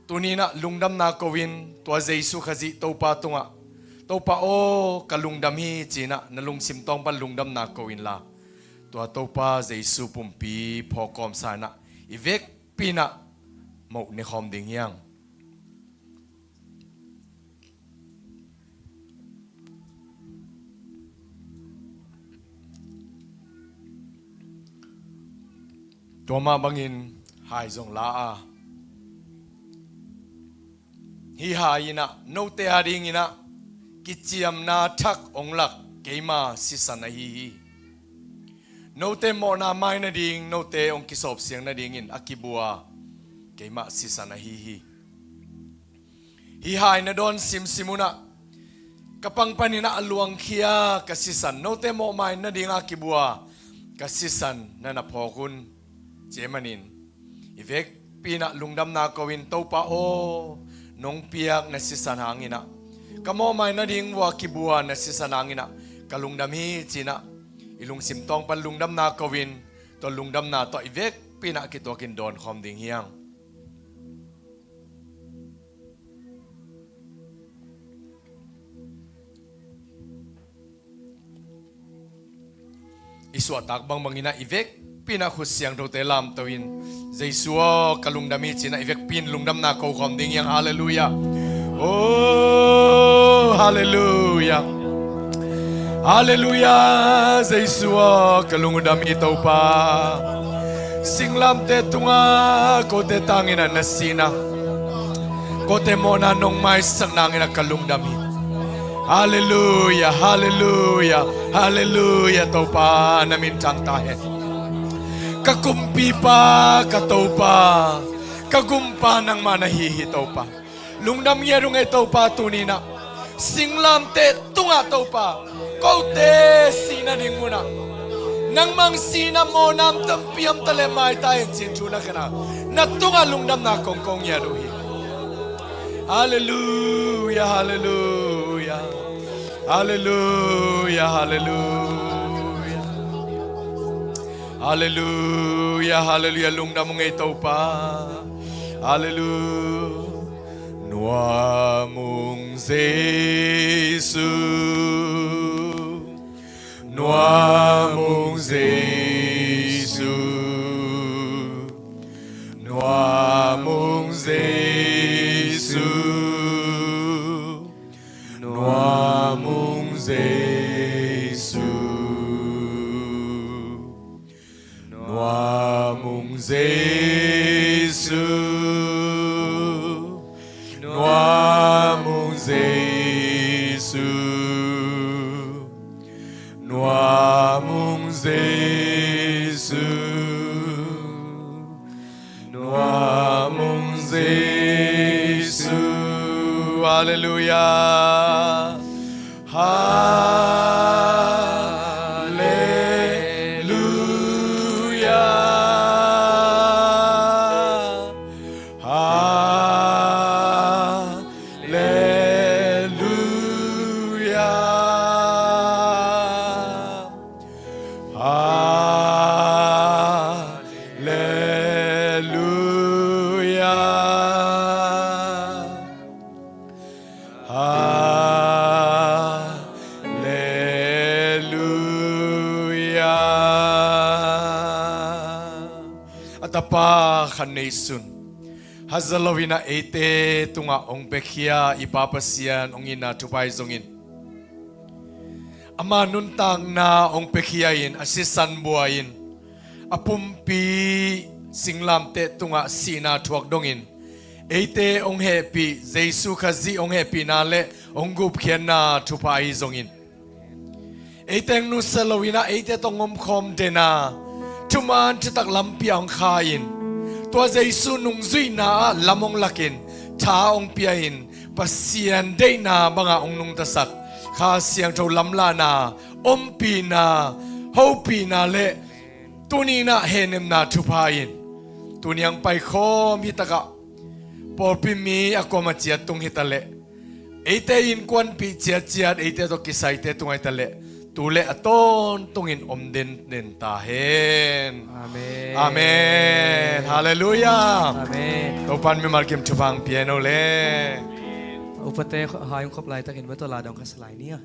tuni-in ah lungdamna ko-in tua Jesu Khazih Topa tungah, "Topa aw, ka lungdam hi," ci-in ah na lungsim tawng pan lungdamna ko inla, tua Topa Jesu pumpi phawk kawmsa-in ah i vekpi-in ah moh ne khawm ding hiang. Tua mah bangin hai zong la a, hih hai in ah note a dingin ah kiciamna thak hong lak keima sisan ahi hi. Note mawhna mai nading, note hong kisawpsiang nadingin a kibua keima sisan ahi hi. Hih hai na dawn simsim un ah ka pang panin ah a luangkhia ka sisan, note mawhmai nadinga kibua ka sisan na na phawk un, ci-in manin i vekpi-in ah lungdamna ko-in, "Topa aw, nong piak na sisan hangin ah, ka mawhmai nading uh a kibua na sisan hangin ah ka lungdam hi," ci-in ah i lungsim tawng pan lungdamna ko-in, tua lungdamna tawh i vekpi-in ah kituakin dawn khawm ding hiang. i suahtak bangbang inah i vekpi inah khut siangthote lamto in, Jesu aw ka lungdam hi ci-inah i vekpi in lungdamna ko khawm ding hi hang. Halleluiah. Oh, halleluiah. Halleluiah. Jesu aw ka lungdam hi Topa. Singlamteh tungah kote tang inah na sihna, kote mawhna nong maisak nang inah ka lungdam hi. Halleluiah, halleluiah, halleluiah, Topa na min thang ta hen. Ka kumpipa, ka Topa, ka gumpa nangmah na hi hi Topa. Lungdam ngiat ung ei Topa tuni inah. Singlamteh tungah Topa, kote sihna ding munah nangmah sihna mawhna tampi om ta leh maitai hen ci-in thu na khen a, na tungah lungdamna kong ko ngiat uh hi. Halleluiah, halleluiah. Halleluiah, halleluiah. Halleluiah, halleluiah. Lungdam ung ei Topa. Halleluiah. Nuam ung Jesu. Nuam ung Jesu. Nuam ung Jesu. Nuam ung Jesu. Nuam ung Jesu. Nuam ung Jesu. Nuam ung Jesu. Nuam ung Jesu. Halleluiah. Halleluiah. Halleluiah. Halleluiah. Halleluiah. A Tapa khat neisun, haza lo inah eite tungah hong piakhia i Pa Pasian hong itna thupha ahi zongin, ama nuntakna hong piakhia in, a sisan bua in, a pumpi singlamteh tungah sihna thuak dongin eite hong hehpih, Jesu Khazih hong hehpihna le hong gupkhiatna thupha ahi zongin, eite hong nusia lo inah eite tawh hong omkhawm den a, thuman thutak lampi ah hong kha in, tua Jesu nungzuihna ah lam hong lak in, tha hong pia in, Pasian deihna bangah hong nungtasak Kha Siangtho lamlahna, ompihna, hopihna le tuni inah hehnemna thupha in, tuni hong paikhawm hitakah pawlpi mi a kuama ciat tung hitaleh, eite innkuanpih ciatciat eite tawh kisaite tung ahi taleh, tu le a tawntungin om denden ta hen. Amen. Amen. Halleluiah. Amen. Topan mimal kim thupha hong pia hen aw le. Upate hai hong khop laitakin va tawh la dong kha salai ni a.